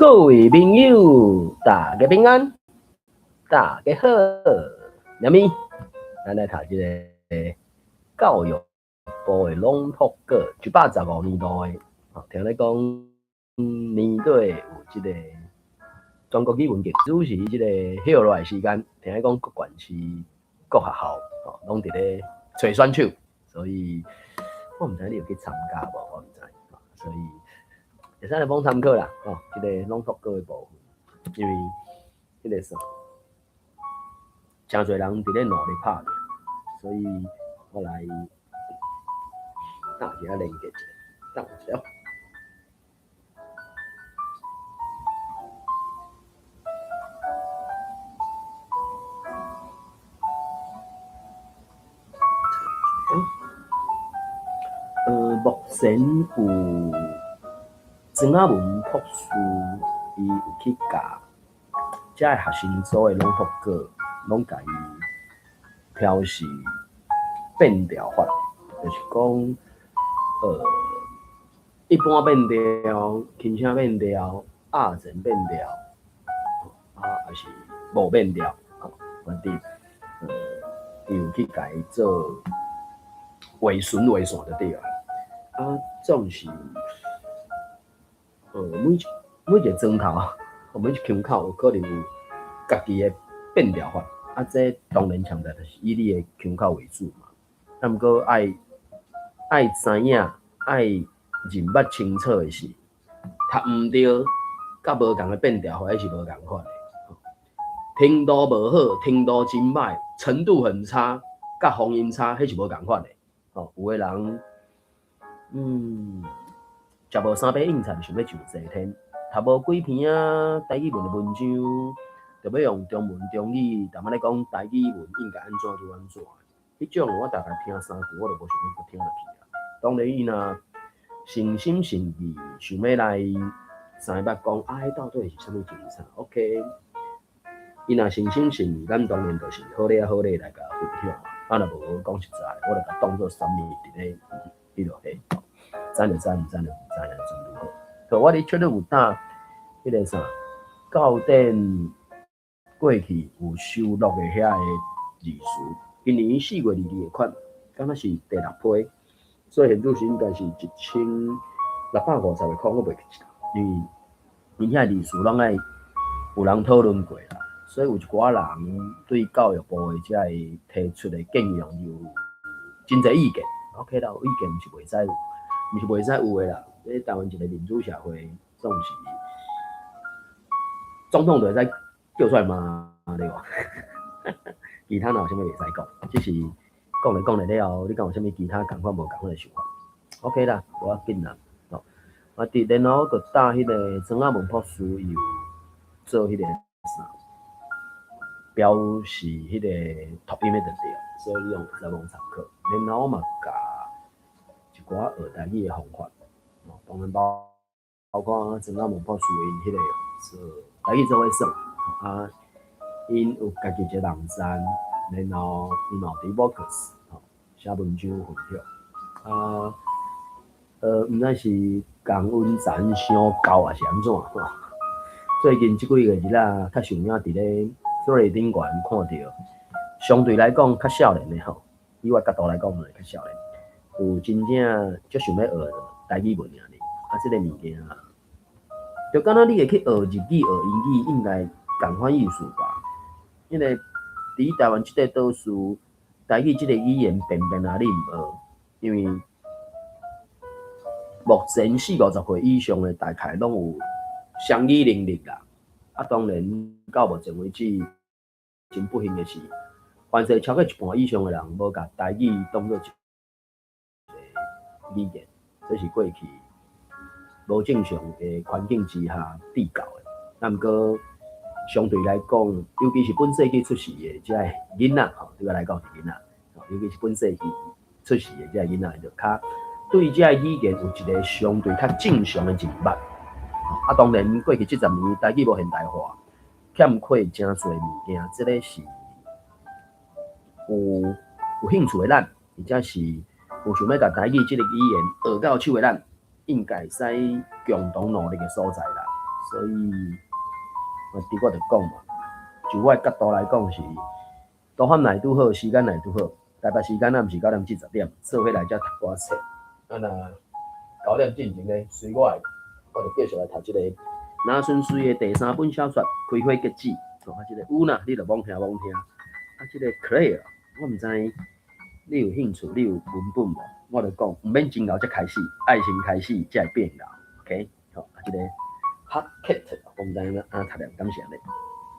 各位朋友，大家平安，大家好。阿咪，咱來讀這个教育部的朗讀稿，115年度的。聽咧講年底有這个全國語文競試是這个歇落來時間，聽咧講各縣市、各學校吼攏佇咧揣選手，所以我毋知你有去參加無，我毋知，所以會使來幫參考啦，吼，這個朗讀稿的部分，因為彼个啥，誠濟人佇咧努力拍拼，所以我來搭一下連結一下，等一下。目前有曾雅文博士，伊有去共遮个學生組的朗讀稿，攏共伊調試變調法，就是講，一般變調、輕聲變調、壓前變調，啊，抑是無變調，反正，伊有去共伊做畫循畫線就對啊。啊，總是，每一个磚頭，每一腔口有可能有家己的變調法。啊，這當然強調就是以你的腔口為主嘛。啊，毋過愛知影、愛認捌清楚的是，讀毋對，佮無仝的變調法，彼是無仝款的。程度無好，程度真歹，程度很差，佮方音差，彼是無仝款的。吼，有的人，食無三百應菜就想欲上西天，讀無幾篇仔台語文的文章，就欲用中文、中語，逐擺咧講台語文應該按怎就按怎。彼種我大概聽三句，我就無想欲閣聽落去啊。當然，伊若誠心誠意想欲來知捌講，啊，彼到底是啥物精神？OK，伊若誠心誠意，咱當然就是好咧好咧來共分享。啊，若無講實在，我就共當做啥物佇咧彼落去，知就知，毋知就毋知，安怎如何？好，我佇確認有搭彼个啥，教典過去有收錄的遐个字詞，今年4月22的款，敢若是第六批，所以現主時應該是1650个箍，我袂記得，因為𪜶遐字詞攏愛有人討論過啦，所以有一寡人對教育部的這个提出的建議有真濟意見。OK 啦，有意見毋是袂使有，毋是袂使有的啦。這台灣一個民主社會，總是總統就會使叫出來罵，對無？其他若有啥物袂使講，只是講來講來了後，你敢有啥物其他仝款無仝款的想法？OK 啦，無要緊啦。吼，啊，佇然後閣搭彼個曾雅文博士伊有做彼個啥，表示彼個讀音的就對，所以你攏會使罔參考。然後我嘛教一寡學台語的方法，當然包括曾雅文博士𪜶彼個做台語做伙算，啊，𪜶有家己一個網站，然後伊嘛有佇 Vocus 吼寫文章分享，啊，毋知是共溫層傷厚抑是按怎吼？最近這幾個日仔較受影佇咧 Threads 頂懸看著，相對來講較少年的吼，以我角度來講嘛較少年，有真正足想欲學台語文爾爾，啊，這個物件，就敢若你會去學日語、學英語，應該仝款意思吧？因為佇台灣這個島嶼，台語這個語言偏偏啊你毋學，因為目前四五十歲以上的大概攏有雙語能力啦。啊，當然到目前為止，真不幸的是，凡勢超過一半以上的人無共台語當做一個語言，這是過去無正常的環境之下締造的。啊，毋過相對來講，尤其是本世紀出世的這个囡仔吼，對我來講是囡仔，尤其是本世紀出世的這个囡仔，就較對這个語言有一個相對較正常的認捌。啊，當然過去這十年台語無現代化，欠缺誠濟物件，這个是有興趣的咱，或者是有想欲共台語這个語言學到手的咱，應該會使共同努力的所在啦。所以我拄我就講嘛，就我的角度來講是，導航來拄好，時間來拄好，台北時間暗時9點至10點，做伙來遮讀歌冊。啊若九點進前咧，隨我的，我就繼續來讀這個林春水的第三本小說《開花結子》。哦，啊，這個有啦，你就罔聽罔聽。啊，這個 Claire，我毋知你有興趣，你有文本無？我就講，毋免真𠢕才開始，愛先開始才會變𠢕。OK，好，啊，這個 Hot Cat，我毋知按怎讀念，敢是按呢？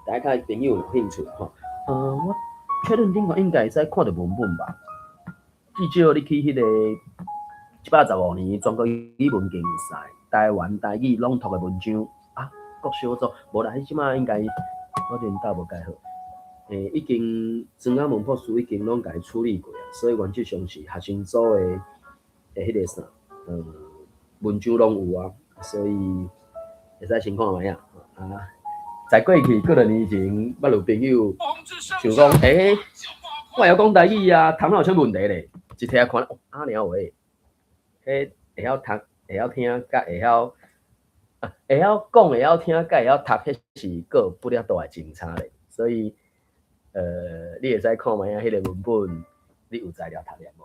大家朋友有興趣吼？我確認頂個應該會使看著文本吧？至少你去彼個115年全國語文競賽，台灣台語朗讀的文章啊，國小組無啦，彼這馬應該我領導無改好。已經曾阿文博士已經攏共伊處理過啊，所以原則上是學生組的彼個啥，文章攏有啊，所以會使先看覓啊。啊，在過去幾若年前，捌有朋友想講，我會曉講台語啊，頭腦有啥問題咧？一提來看，哦，阿娘話，彼會曉讀、會曉聽，佮會曉啊，會曉講、會曉聽，佮會曉讀，彼是閣有不了大的真差咧。所以，你會使看覓啊？彼個文本，你有材料讀念無？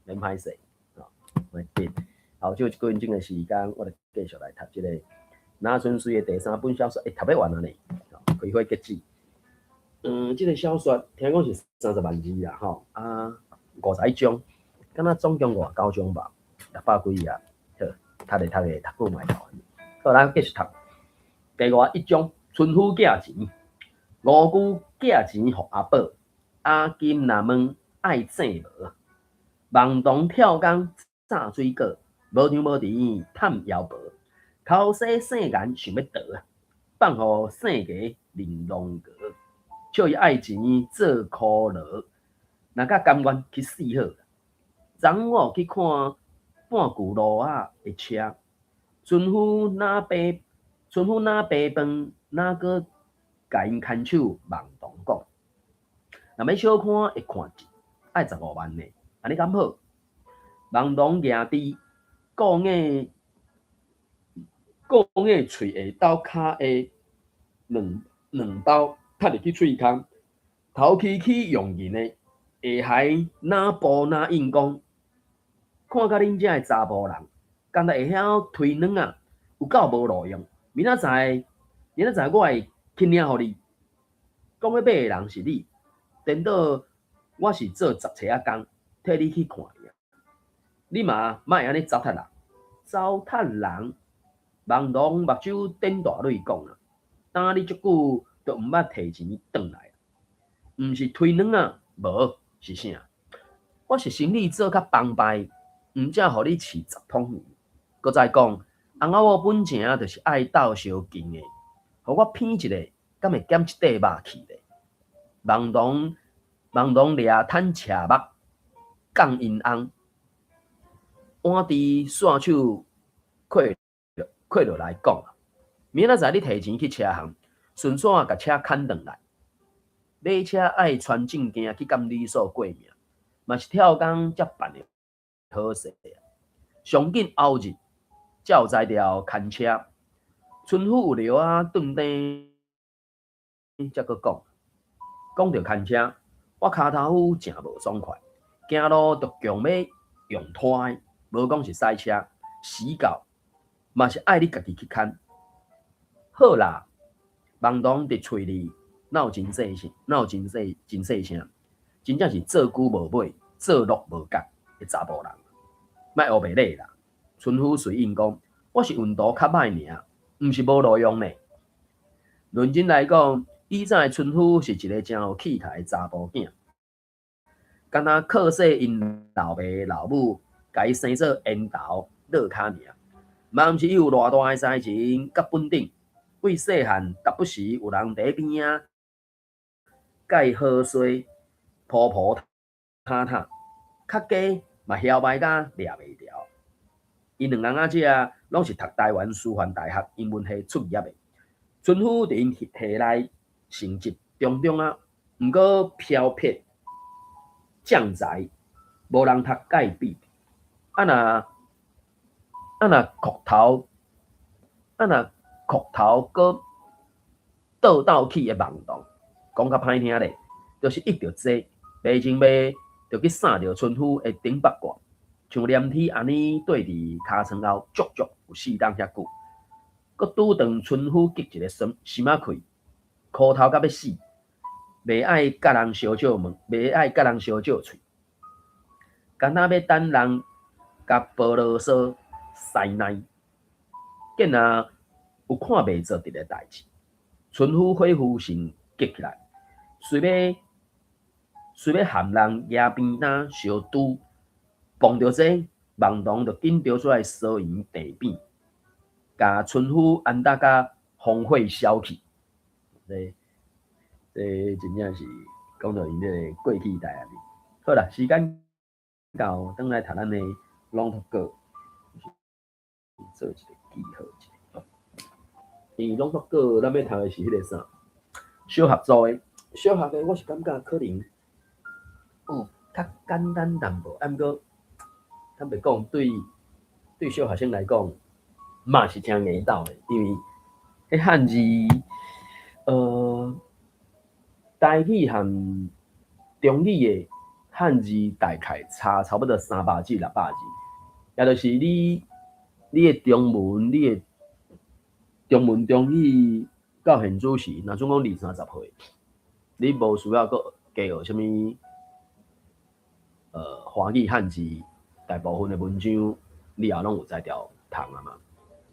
免歹勢，吼，袂緊。後就幾分鐘的時間，我就繼續來讀這個林春水的第三本小說，讀欲完啊呢，開花結子。這個小說聽講是30萬字啦，吼，啊，51章，敢若總共59章吧，600幾頁。好，讀咧讀咧，讀久嘛會讀完。好，咱繼續讀。第51章，村夫寄錢，五姑寄錢予阿寶，阿金若問愛錢無？盲童跳江炸水果，無腸無甜探腰婆，頭生姓顏想欲逃，放予姓家玲瑯閣，笑伊愛錢做箍羅，若佮甘願去死好。昨我去看半舊路仔的車，村夫若白村夫若白飯，若閣共𪜶牽手盲童講，若欲小看會看一愛15萬呢，按呢敢好？盲童舉豬，顧硬顧硬喙下斗跤下兩兩包，插入去喙空，頭起起用銀的，下海哪步哪應講，看甲恁遮的查埔人，敢若會曉推軟仔，有夠無路用。明仔載，明仔載我會去領予你。講欲買的人是你，顛倒我是做雜差仔工，替你去看伊。你嘛莫按呢糟蹋人，糟蹋人，盲童目睭瞪大淚講啊！擔你足久都毋捌提錢轉來，毋是推軟仔，無是啥？我是生理做較崩敗，毋才予你飼10桶魚。閣再講，翁仔某本情就是愛鬥相敬的，予我鼻一下，敢會減一塊肉去咧？盲童盲童掠趁斜目，講𪜶翁，碗豬煞手扣扣落來講，明仔載你提錢去車行，順紲共車牽轉來。買車愛穿正件去監理所過名，嘛是跳工才辦的好勢啊！上緊後日才有才調牽車。村夫有料仔頓頓，才閣講，講著牽車，我跤頭夫誠無爽快，行路著強欲用拖的，無講是駛車，死狗嘛是愛你家己去牽。好啦，盲童佇喙裡哪有真細聲？哪有真細真細聲？真正是做牛無尾，做鹿無角的查埔人，莫烏白咧啦！村夫隨應講：我是運途較歹爾，毋是無路用呢。論真來講，以早的村夫是一个誠有氣概的查埔囝，敢若靠勢𪜶老爸老母，共伊生做緣投落跤爾，嘛毋是伊有偌大的才情佮本領。對細漢，逐不時有人佇邊仔，共伊呵衰、婆婆塔塔，較加嘛囂䆀甲掠袂牢。𪜶兩翁仔姐攏是讀台灣師範大學英文系出業的。村夫佇𪜶系內成績中中仔，毋過飄撇將才，無人通共伊比。啊若啊若國頭，啊若褲頭閣倒斗起的盲童，講較歹聽咧，就是得著這個，袂情袂就去捎著村夫的頂腹蓋，像黏鐵按呢綴佇尻川後，足足有4冬遐久，閣拄當村夫激一个心心仔氣，苦頭甲欲死，袂愛佮人相借問，袂愛佮人相借喙，敢若欲等人共婆囉嗦師奶，見若有看袂做得的代誌，村夫火夫性激起來，隨欲含人蜈扁擔相拄，碰著這個，盲童就緊趒出來燒鉛地扁，共村夫按打甲風火消去。這真正是講著𪜶這个過去代啊！好啦，時間到，轉來讀咱的朗讀稿，做一个記號者。因為朗讀稿，咱欲讀的是彼个啥？小學組的，小學的，我是感覺可能，哦，較簡單淡薄，啊，毋過坦白講，對小學生來講，嘛是誠硬斗的，因為彼漢字，台語和中語的漢字大概差不多300至600字，也就是你的中文中語到現此時，若準講二三十歲，你無需要閣加學啥物，華語漢字大部分的文章，你也攏有才調通啊嘛。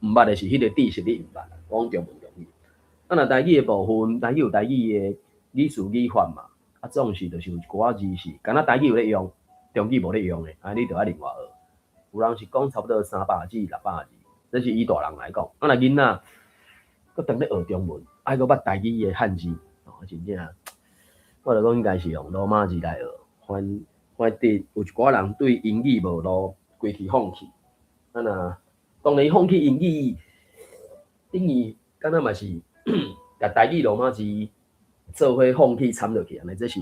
毋捌的是彼個知識你毋捌，講中文中語。啊，若台語的部分，台語有台語的語詞語法嘛，啊，總是就是有一寡字是，敢若台語有咧用，中語無咧用的，啊，你著愛另外學。有人是講差不多300至600字，這是以大人來講。啊，若囡仔，閣當咧學中文，愛閣捌台語的漢字，哦，真正，我就講應該是用羅馬字來學。反正有一寡人對英語無路，規氣放棄。啊若當然放棄英語，等於敢若嘛是共台語羅馬字做伙放棄摻落去，按呢這是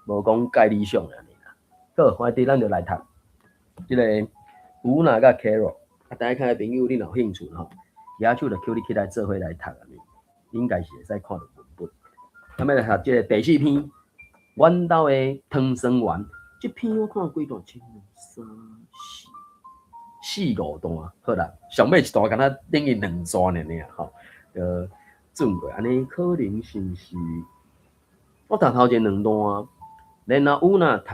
無講介理想的按呢啦。好，反正咱就來讀這个吳娜佮 Carol，啊，大家看的朋友，你若有興趣吼，舉手就叫你起來做伙來讀按呢，應該是會使看著文本。咱欲來讀這个第四篇，阮兜的糖霜丸。這篇我看幾段，一、二、三、四、四五段，好啦，上尾一段敢若等於兩段爾爾吼，就轉過，按呢可能是毋是？我讀頭前兩段，然後有若讀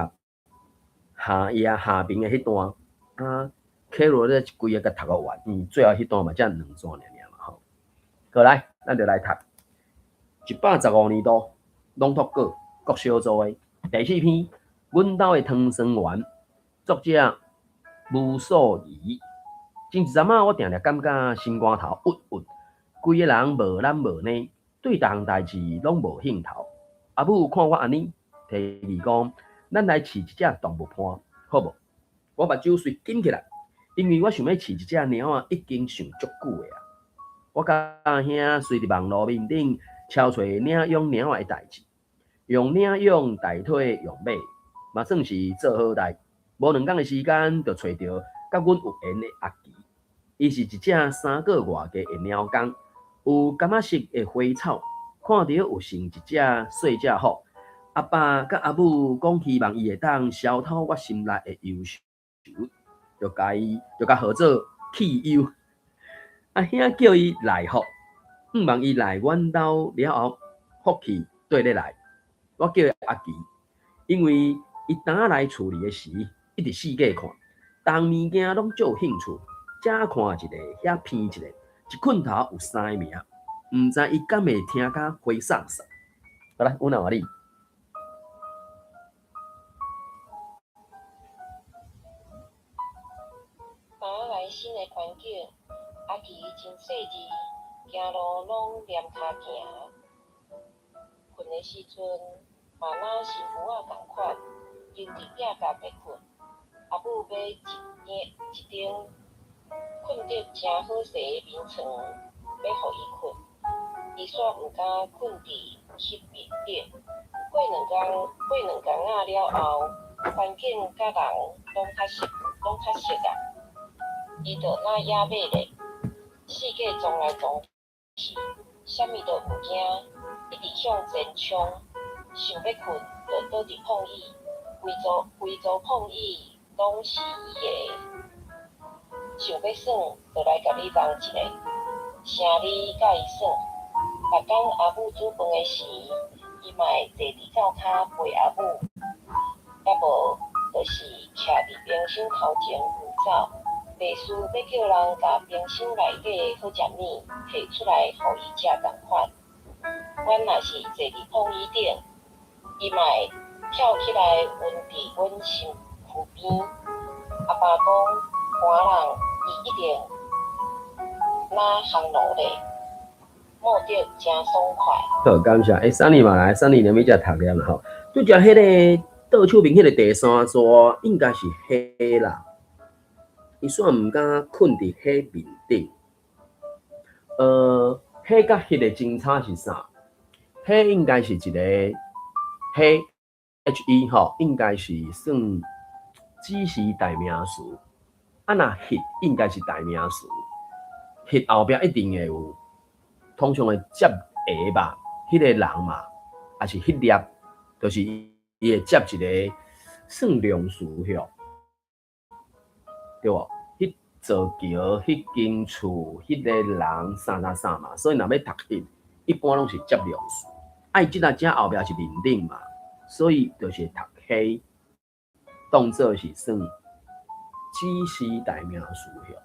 下頁下邊的彼段，啊，Carol 咧一規个共讀予完，因為最後彼段嘛才兩段爾爾嘛吼。過來，咱就來讀115年度朗讀稿國小組的第四篇。阮兜的糖霜丸，作者吳素儀。前一陣仔，我定定感覺心肝頭鬱鬱，規个人無懶無懶，對逐項代誌攏無興頭。阿母看我按呢，提議講：咱來飼一隻動物伴，好無？我目睭隨緊起來，因為我想欲飼一隻貓仔，已經想足久的啊。我佮阿兄隨佇網路面頂搜揣領養貓仔的代誌，用領養代替用買。嘛算是做好代，無兩工的時間就揣著佮阮有緣的阿奇。伊是一隻3個外加的貓公，有柑仔色的花草，看著有像一隻細隻虎。阿爸佮阿母講希望伊會當消透我心內的憂愁，就共號做棄憂。阿兄叫伊來福，向望伊來阮兜了後，福氣綴咧來。我叫伊阿奇，因為伊當來厝裡的時，一直四界看，逐項物件攏足有興趣，這看一个，遐鼻一个，一困頭有三个名，毋知伊敢會聽甲花灑灑。好啦，阮阿你。搬來新的環境，阿奇真細膩，行路攏躡跤行。睏的時陣嘛若新婦仔仝款，襁佇壁角欲睏。阿母買一頂睏得誠好勢的眠床，欲予伊睏，伊煞毋敢睏佇彼面頂。過兩工仔了後，環境佮人攏較熟啊，伊就若野馬咧，四界撞來撞去，啥物都毋驚，一直向前衝，想欲睏就倒佇膨椅，規組規組膨椅攏是伊的。想欲耍就來共你弄一下，聲你佮伊耍。逐工阿母煮飯的時，伊嘛會坐佇灶跤陪阿母，抑無就是徛佇冰箱頭前毋走，袂輸欲叫人共冰箱內底的好食物提出來予伊食仝款。阮若是坐佇膨椅頂，伊嘛會跳起來勻佇阮身軀邊。阿爸講，寒人伊一定若烘爐咧，摸著誠爽快。好，感謝。欸，Sunny 嘛來，Sunny 連尾才讀了啦吼。拄才彼个倒手邊彼个第三逝應該是火啦。伊煞毋敢睏佇火面頂。火佮彼个真差是啥？火應該是一個火 H E 吼，應該是算指示代名詞。啊，若彼應該是代名詞，彼後壁一定會有，通常會接下吧，彼個人嘛，抑是彼粒，就是伊會接一个算量詞吼，對無？彼座橋、彼間厝、彼个人，啥啥啥嘛，所以若欲讀彼，一般攏是接量詞。啊，伊這若遮後壁是面頂嘛，所以就是讀彼，當做是算指示代名詞吼，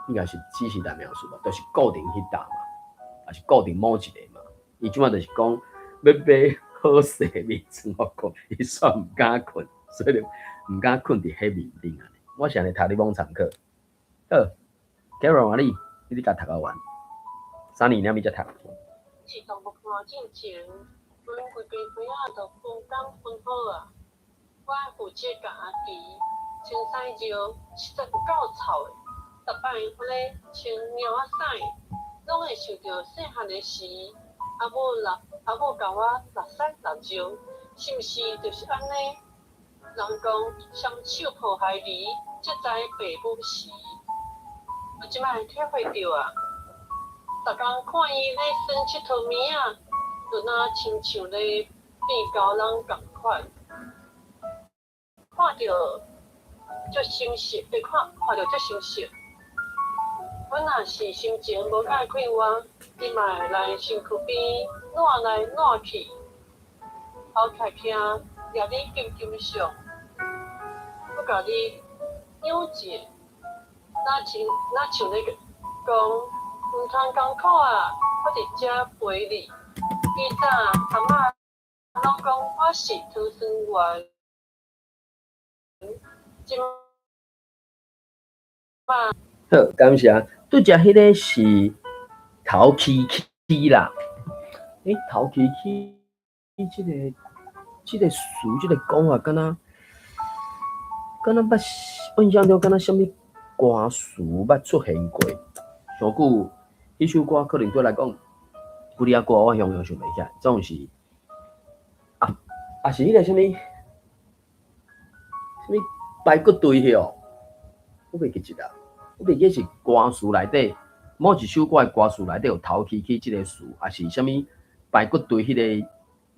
應該是指示代名詞吧，就是固定彼搭嘛，抑是固定某一个嘛。伊這擺就是講欲買好勢面床予睏，伊煞毋敢睏，所以就毋敢睏佇彼面頂按呢。我是按呢讀你罔參考。好，Carol 啊你，你共讀予完。三年了咪才讀。是動物看進前，阮規間伙仔就分工分好啊。我負責共阿奇清屎尿，實在有夠臭的。逐擺我咧清尿仔屎，攏會想著細漢的時，阿母落阿母共我落屎落尿，是毋是就是按呢？人講雙手抱孩兒，才知爸母時。我這擺體會著啊！逐工看伊咧耍𨑨迌物仔，就若親像咧變猴人仝款，看著足心熟，會看看著足心熟。阮若是心情無介快活，伊嘛會來身軀邊挼來挼去，後徛徛掠你翕翕相，閣共你擁一下，若像若像咧講，毋通艱苦啊，我佇遮陪你。以早阿嬤攏講我是糖酸丸，這擺。好，感謝。拄才彼个是頭起起啦。欸，頭起起，這個詞，這個講法，敢若敢若捌，印象中敢若啥物歌詞捌出現過。上久，彼首歌可能對我來講，幾年仔歌我形容想袂起來，總是啊，啊是彼个啥物啥物排骨堆吼，我袂記得啦。我袂記是歌詞內底某一首歌的歌詞內底有頭起起這個詞，抑是啥物排骨堆彼個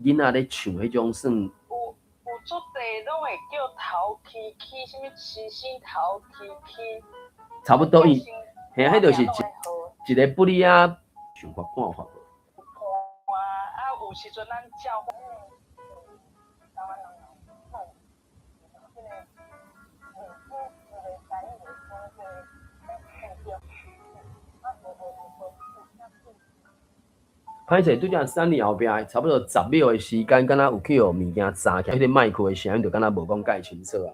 囡仔咧唱彼種算。有有足濟攏會叫頭起起，啥物星星頭起起。差不多伊，嘿啊，彼就是一一个不離仔想法看法無。啊，啊有時陣咱照。歹勢，拄才三年後壁差不多10秒的時間，敢若有去予物件砸起來，彼个麥克的聲音就敢若無講介清楚啊。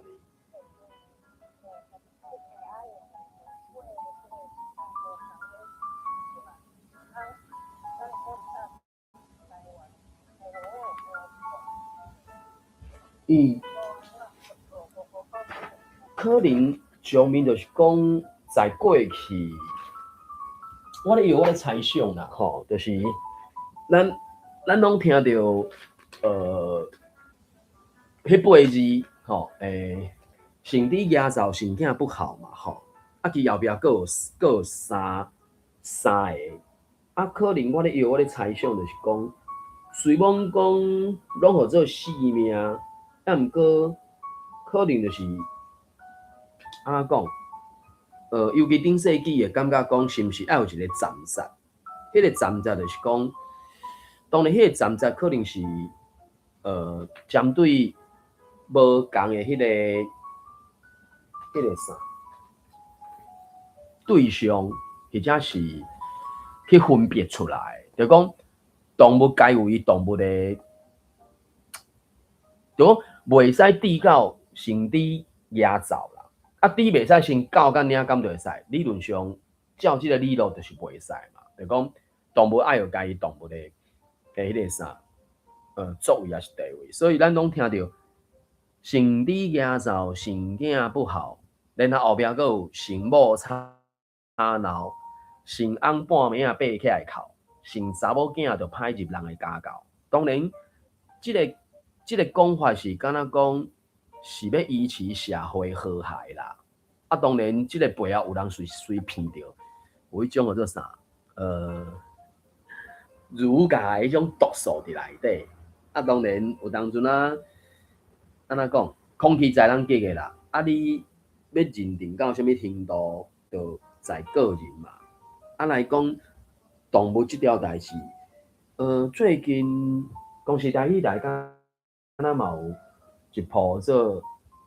伊可能上面就是講在過去，我咧有我咧猜想啦，吼，就是咱攏聽著，彼八個字，吼，生佇耶灶生囝不好嘛，吼，啊，其後壁閣有閣有三三个，啊，可能我咧臆我咧猜想就是講，雖罔講攏號做性命，啊，毋過可能就是按怎講？尤其頂世紀會感覺講，是毋是愛有一個暫節？彼個暫節就是講，當然彼個暫節可能是針對無仝的彼個啥對象，或者是去分別出來，就講動物該有伊動物的，就講袂使豬狗先佇野走啦，啊，豬袂使先狗佮貓敢就會使？理論上照這個理路就是袂使嘛，就講動物愛有家己動物的彼個啥，作為抑是地位，所以咱攏聽著生豬野走，生囝不好，然後後壁閣有生某吵鬧，生翁半暝仔爬起來哭，生查某囝就歹入人的家教。當然，這個講法是敢若講是欲維持社會和諧啦。啊，當然，這個背後有人隨隨騙著，有彼種叫做啥？儒家的彼種毒素佇內底。啊，當然有當陣啊，按怎講？空氣在人激的啦。啊，你欲認定到啥物程度，就在個人嘛。啊，來講動物這條代誌，最近公視台彼台敢若嘛有一部做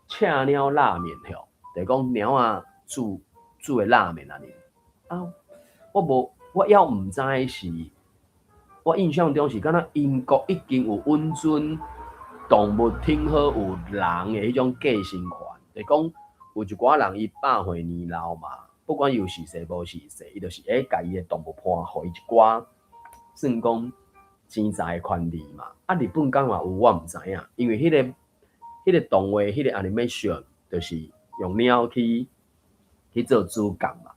赤貓拉麵吼，就是講貓仔煮煮的拉麵按呢。啊，我無，我猶毋知是，我印象中是敢若英國已經有允准動物挺好有人的彼種繼承權，就是講有一寡人伊百歲年老嘛，不管伊有逝世無逝世，伊就是會共伊的動物伴，予伊一寡算講錢財的權利嘛。啊，日本敢嘛有，我毋知影，因為彼個動畫，彼個 animation 就是用貓去做主角嘛。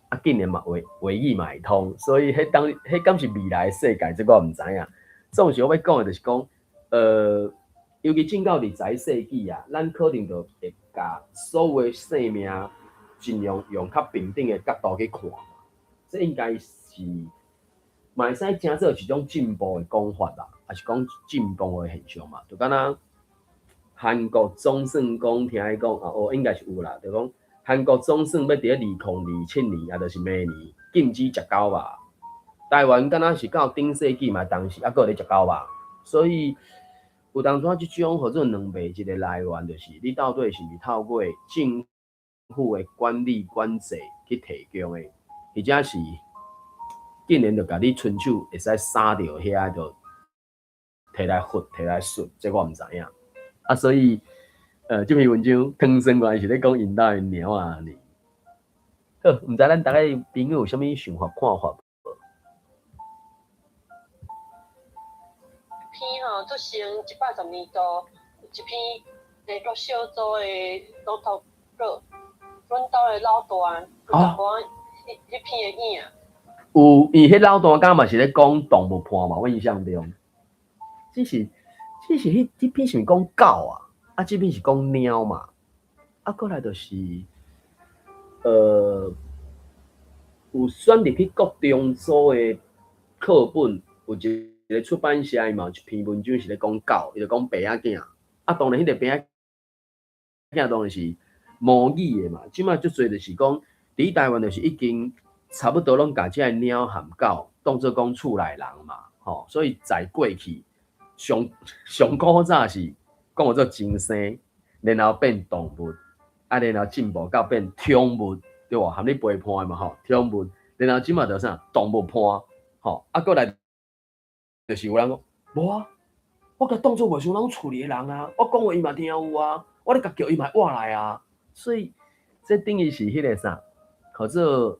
啊，竟然嘛話話語嘛會通，所以彼當彼敢是未來的世界，這我毋知影。總是我欲講的就是講，尤其進到21世紀啊，咱可能就會共所有的生命盡量用較平等的角度去看嘛。這應該是嘛會使誠做一種進步的講法啦，抑是講進步的現象嘛。就敢若韓國總算講聽伊講啊，哦，應該是有啦，就講韓國總算欲佇咧2027年，也就是明年禁止食狗吧。台灣敢若是到頂世紀嘛，當時猶閣咧食狗吧。所以有當陣這種號做兩白一個來源，就是你到底是毋是透過政府的管理管制去提供的，或者是竟然就共你伸手會使殺著遐就提來罰提來術，這我毋知影。啊，所以這篇文章唐生原來是咧講𪜶兜的貓仔呢。好，毋知咱逐家朋友有啥物想法看法無？篇吼，做成110年度，有一篇聯絡小組的老頭哥，阮兜的老大，有淡薄仔彼篇的影。有，伊彼老大敢嘛是咧講動物伴嘛？我印象中，只是彼篇是毋是講狗啊？啊，這篇是講貓嘛？啊，過來就是，有選入去國中組的課本，有一個出版社伊嘛有一篇文章是咧講狗，伊就講白仔囝。啊，當然彼個白仔囝當然是母語的嘛。這擺足濟就是講，佇台灣就是已經差不多攏共這个貓和狗當做講厝內人嘛，吼，所以在過去上上古早是講做親生，然後變動物，啊，然後進步到變寵物，對無？含你陪伴的嘛，吼，寵物，然後這擺就啥動物伴，吼，啊，過來就是有人講，無啊，我共當做袂像咱厝裡的人啊，我講話伊嘛聽有啊，我咧共叫伊嘛會活來啊，所以這等於是彼個啥，號做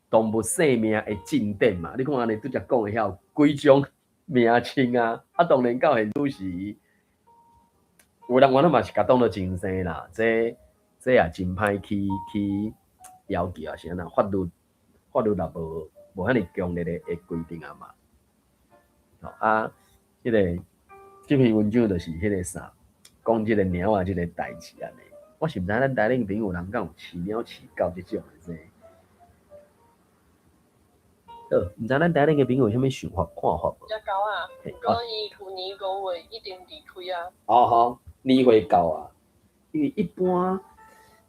動物生命的進展嘛。你看按呢拄才講的遐有幾種名稱啊，啊，當然到現時，有人原來嘛是共當做親生啦，這也真歹去要求啊，是按怎法律也無遐爾強烈的規定啊嘛。啊，這篇文章就是彼個啥，講這個貓仔這個代誌按呢。我是毋知咱台頂朋友人敢有飼貓飼狗這種的這。好，毋知咱台頂个朋友有啥物想法、看法無？才到啊，毋過伊舊年5月已經離開啊。哦吼，年歲到啊，因為一般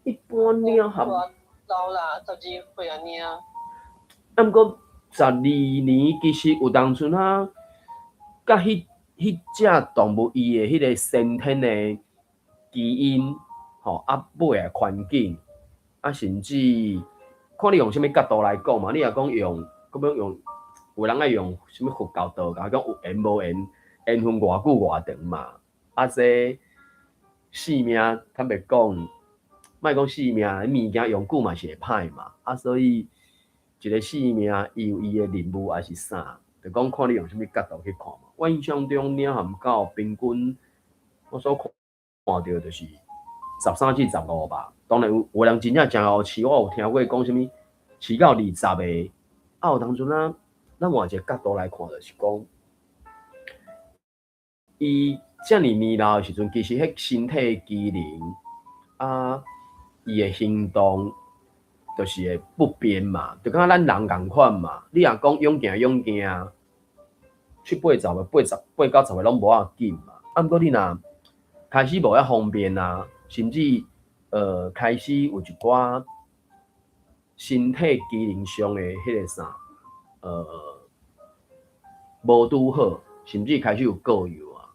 一般鳥含老啦，12歲爾爾。啊，毋過十二年其實有當陣啊，佮彼隻動物伊的彼个先天的基因，吼，啊，尾仔環境，啊，甚至看你用啥物角度來講嘛。你若講用，閣欲用，有人愛用啥物佛教、道教，講有緣無緣，緣分偌久偌長嘛。啊，這性命坦白講，莫講性命，物件用久嘛是會歹嘛。啊，所以一个性命，伊有伊的任務還是啥？就講看你用啥物角度去看嘛。我印象中，鳥含狗平均，我所看著就是13至15吧。當然有有人真正誠會飼，我有聽過講啥物飼到20個。啊，有當陣啊，咱換一个角度來看，就是講，伊遮爾年老的時陣，其實彼身體機能啊，伊的行動，就是會不便嘛，就敢若咱人仝款嘛。你若講勇行勇行，七八十歲、八十八九十歲攏無要緊嘛。啊，毋過你若開始無遐方便啊，甚至開始有一寡身體機能上的彼个啥，無拄好，甚至開始有過幼啊。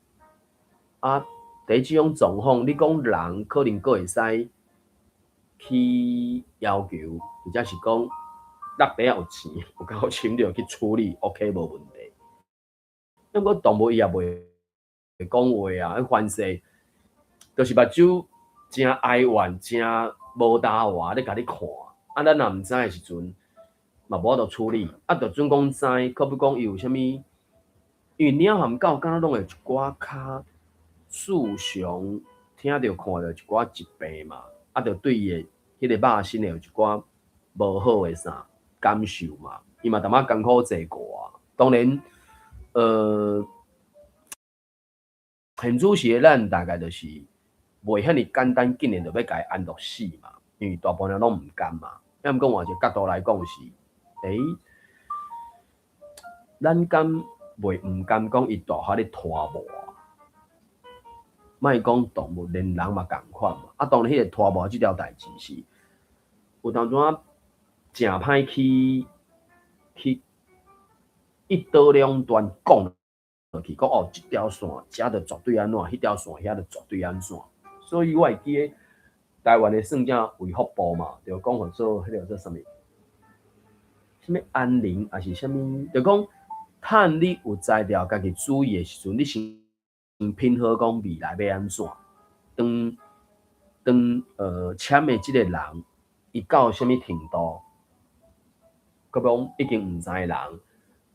啊，佇這種狀況，你講人可能閣會使去要求，或者是講落地仔有錢，有夠錢就去處理，OK 無問題。毋過動物伊也袂講話啊，彼凡勢，就是目睭誠哀怨、誠無焦活咧共你看。啊，咱若毋知的時陣，嘛無法度處理。啊，就準講知，可比講伊有啥物，因為鳥含狗敢若攏會一寡較時常聽著看著一寡疾病嘛，啊，就對伊的彼个肉身會有一寡無好的啥感受嘛。伊嘛淡仔艱苦濟過啊。當然，現主時的咱大概就是袂遐爾簡單，竟然就欲共伊安樂死嘛，因為大部分人攏毋甘嘛。啊，毋過換一个角度來講是，欸，咱敢袂毋甘講伊大漢咧拖磨？莫講動物，連人嘛仝款嘛。啊，當然，彼个拖磨這條代誌是有當陣仔誠歹去一刀兩斷講落去，講哦，這條線遮就絕對按怎，彼條線遐就絕對按怎。所以我會記得台灣的算叫衛福部嘛，就講號做彼个做啥物，啥物安寧，抑是啥物，就講趁你有才調家己主意的時陣，你先評好講未來欲按怎。當當簽的這個人，伊到啥物程度，閣講已經毋知人，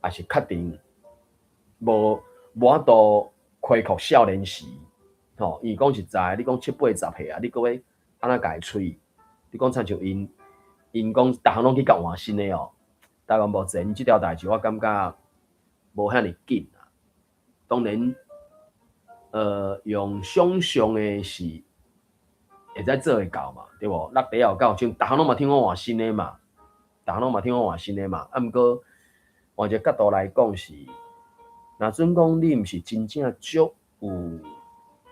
抑是確定無法度恢復少年時，吼，伊講實在，你講七八十歲啊，你閣欲按怎共伊催？你講親像𪜶，𪜶講逐項攏去共換新的哦。台灣目前這條代誌，我感覺無遐爾緊啊。當然，用想像的是會使做會到嘛，對無？落地後到，像逐項攏嘛聽講換新的嘛，逐項攏嘛聽講換新的嘛。啊，毋過換一个角度來講是，若準講你毋是真正足有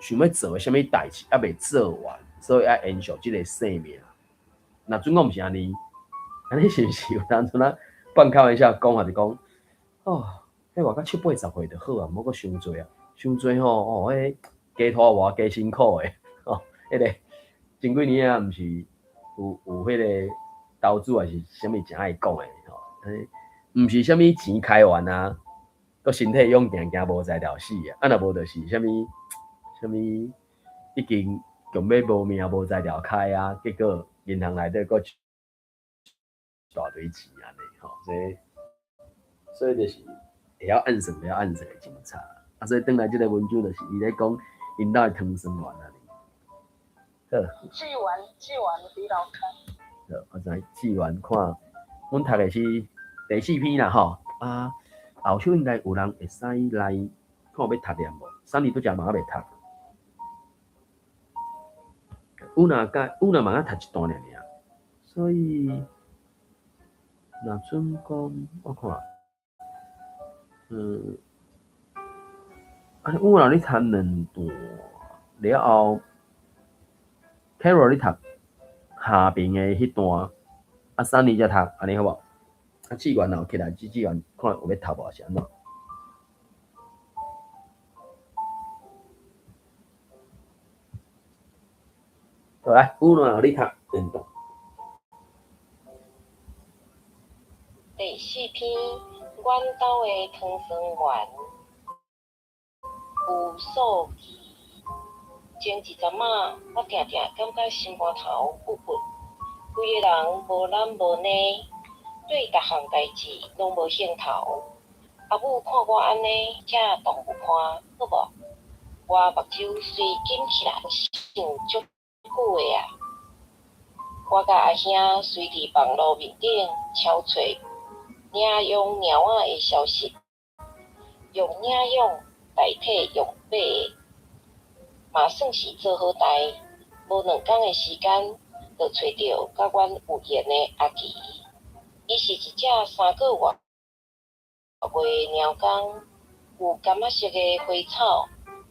想欲做的啥物代誌，猶未做完，所以愛延續這个生命。若準講毋是按呢，按呢是毋是有當陣啊？半開玩笑講，還是講，哦，彼活到七八十歲就好啊，毋好閣傷濟啊，傷濟吼，哦，彼加拖磨加辛苦的，吼，彼个前幾年啊，毋是有彼个投資還是啥物誠愛講的吼，毋是啥物錢開完啊，閣身體勇健驚無才調死啊，啊若無就是啥物啥物已經強欲無命無才調開啊，結果銀行內底閣一大堆錢按呢吼，所以就是會曉按算，袂曉按算的真差。啊，所以轉來這个文章就是伊咧講𪜶兜的糖酸丸啊。好。志源，志源佇樓跤。好，我知志源看，阮讀的是第四篇啦吼。啊，後首應該有人會使來看欲讀念無？三年拄才嘛猶未讀。有若甲有若嘛猶讀一段爾爾，所以若準講，我看。嗯，啊，有人你讀兩段了後，Carol 你讀下邊的彼段，啊，Sunny 才讀，按呢好無？啊，志源若有起來，志源看有欲讀無，是按怎？好來，有人你讀兩段。第四篇，阮兜的糖酸丸有素奇。前一阵仔，我定定感覺心肝頭鬱鬱，規个人無懶無膩，對逐項代誌攏無興頭。阿母看我按呢，食動物伴好無？我目睭隨緊起來，想足久的啊。我佮阿兄隨佇網路面頂搜揣領養貓仔的消息，用領養代替用買的，嘛算是做好代。無兩工的時間，就揣著佮阮有緣的阿奇。伊是一隻3個外月的貓公，有柑仔色的花草，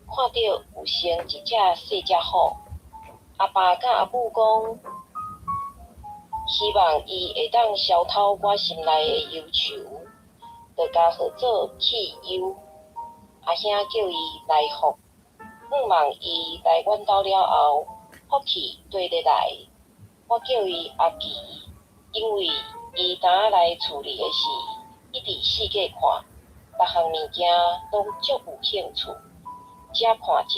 看著有像一隻細隻虎。阿爸佮阿母講，希望伊會當消透我心內的憂愁，就共號做棄憂。阿兄叫伊來福，向望伊來阮兜了後，福氣綴咧來。我叫伊阿奇，因為伊當來厝裡的時，一直四界看，逐項物件攏足有興趣，這看一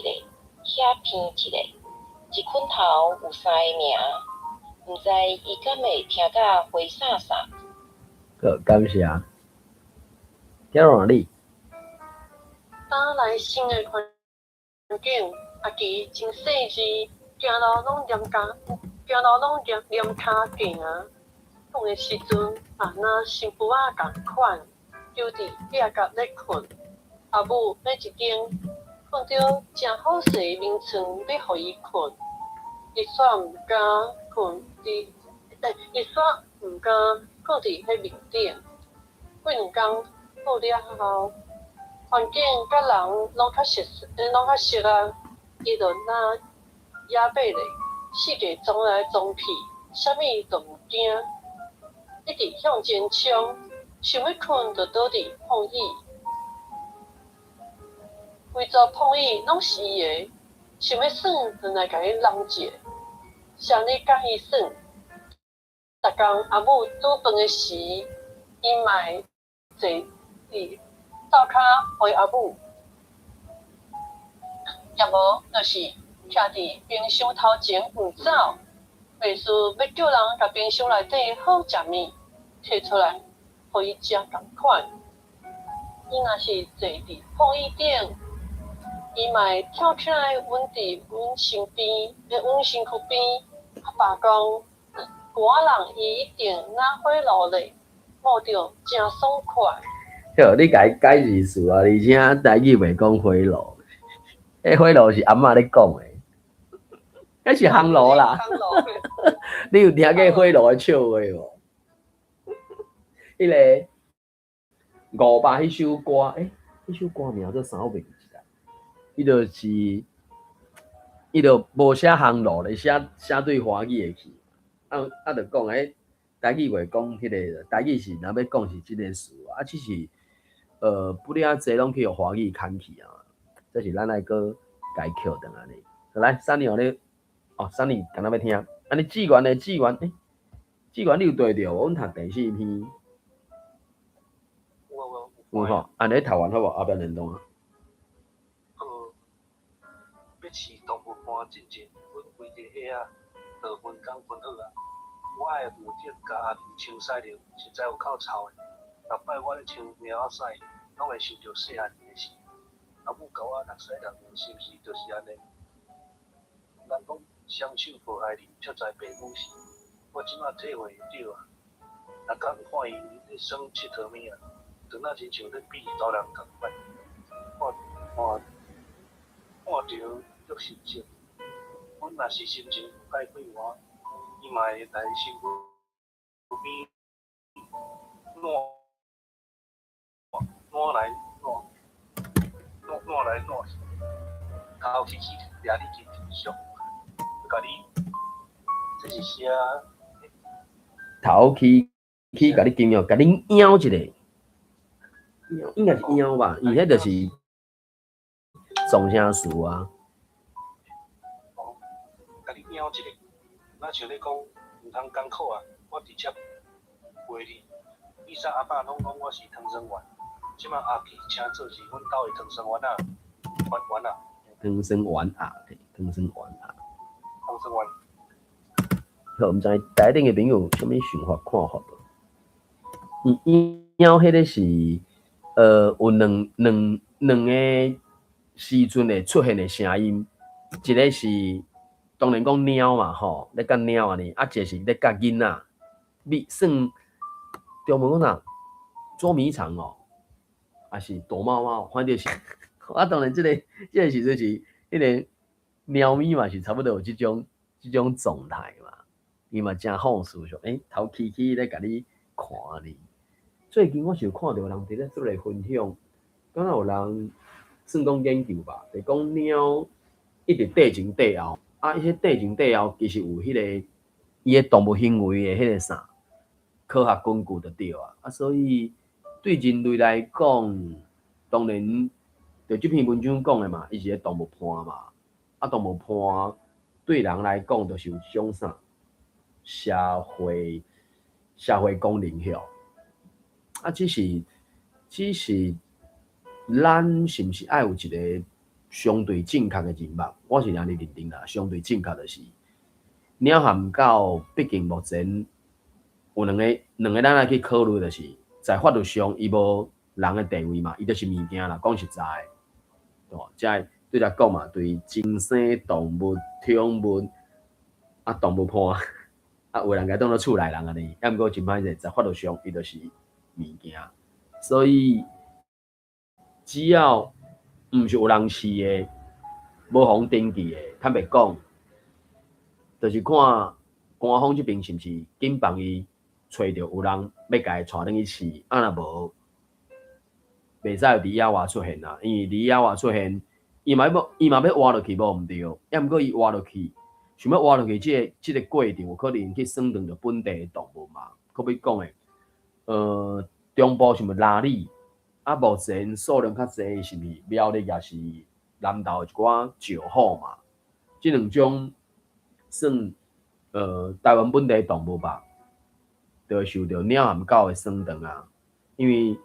下，遐闻一下，一捆頭有三个名，毋知伊敢會聽甲花灑灑。好，感謝。聽落你。搬來新的環境，阿奇真細緻，行路攏踮跤，行路攏踮踮跤行。睏的時陣嘛若新婦仔仝款，丟佇壁角咧睏。阿母買一間看著誠好勢的眠床欲予伊睏，伊煞毋敢睏佇，伊煞毋敢睏佇彼面頂。過兩工好了後，環境佮人攏較熟，攏較熟啊。伊就若野馬咧，四界鑽來鑽去，啥物都毋驚，一直向前衝，想欲睏就倒佇膨椅，規座膨椅攏是伊的，想欲耍就來共伊弄一下，誰咧佮伊耍？逐工阿母煮飯的時，伊嘛會坐佇灶跤陪阿母，也無就是徛佇冰箱頭前毋走，袂輸欲叫人共冰箱內底好食物提出來，予伊食仝款。伊若是坐佇膨椅頂，伊嘛會跳起來穩佇阮身邊，阮身軀邊。阿爸講，舊仔人伊一定若火爐咧，摸著誠爽快。好，你共伊解釋詞啊，而且台語袂講火爐，彼火爐是阿嬤咧講的，彼是烘爐啦。你有聽過火爐的笑話無？彼個伍佰彼首歌，彼首歌名做啥我袂記得。伊就是，伊就無寫烘爐咧，寫寫對華語的去。啊啊，就講台語袂講彼個，台語是若欲講是這個詞，啊，只是不了濟攏去予華語牽去啊。這是咱愛閣共伊扣轉來呢。來，Sunny 予你，哦，Sunny 敢若欲聽，按呢志願的志願，志願你有綴著無？阮讀第四篇。有有有吼，按呢讀完好無？後壁兩段。欲飼動物伴進前，阮規家伙仔就分工分好啊。我愛負責共阿弟清洗尿，實在有夠臭的。逐擺我咧清貓仔屎，攏會想著細漢的事。阿母教我六屎六尿，是毋是就是按呢？人講雙手抱孩兒，才知爸母是。我這馬體會著啊。逐工看伊咧耍𨑨迌物仔，就若親像咧比查某人仝款。看看看著足心痛。阮若是心情無歹快活，伊嘛會來身軀邊攏攏來來爛去，頭起起掠你金上，共你，這是寫頭起起共你金哦，共你咬一下，應該是咬吧？伊彼就是狀聲詞啊。哦，共你咬一下，若像咧講，毋通艱苦啊！我直接陪你。以前阿爸攏講我是唐生丸，這馬阿奇請做是阮兜的唐生丸仔，丸丸仔。唐生丸仔，唐生丸仔。唐生丸。好，毋知台頂的朋友有啥物想法看法無？伊貓彼个是，有兩個時陣會出現的聲音，一个是當然講貓嘛吼，咧佮貓按呢，啊，一个是咧佮囡仔，你算中文講啥？捉迷藏哦，抑是躲貓貓，反正是，啊，當然這個時陣是彼个貓咪嘛，是差不多有這種狀態嘛，伊嘛誠放肆說，頭起起咧共你看呢。最近我是有看著人佇咧做咧分享，敢若有人算講研究吧，就講貓一直綴前綴後，啊，彼綴前綴後其實有彼个伊的動物行為的彼個啥科學根據就對啊。啊，所以對人類來講，當然就這篇文章講的嘛，伊是咧動物伴嘛，啊，動物伴對人來講就是有一種啥社會功能曉。啊，只是咱是毋是愛有一個相對正確的認識？我是按呢認定啦，相對正確就是貓和狗，畢竟目前有兩個咱愛去考慮，就是在法律上伊無人的地位嘛，伊就是物件啦。講實在的，對無？這個對來講嘛，對珍生動物、寵物啊，動物伴啊，有人共當做厝內人按呢，啊，毋過真歹勢，在法律上伊就是物件，所以只要毋是有人飼的，無予登記的，坦白講，就是看官方這邊是毋是緊幫伊揣著有人欲共伊帶轉去飼，啊若無，袂使有佇野外出現啊，因為佇野外出現，伊嘛欲活落去無毋對，抑毋過伊活落去，想欲活落去這個過程有可能去損斷著本地的動物嘛，閣欲講的，中部像鯪鯉，啊，目前數量較濟是毋是苗栗也是南投的一寡石虎嘛？這兩種算台灣本地動物吧，就會受著貓和狗的損斷啊。因為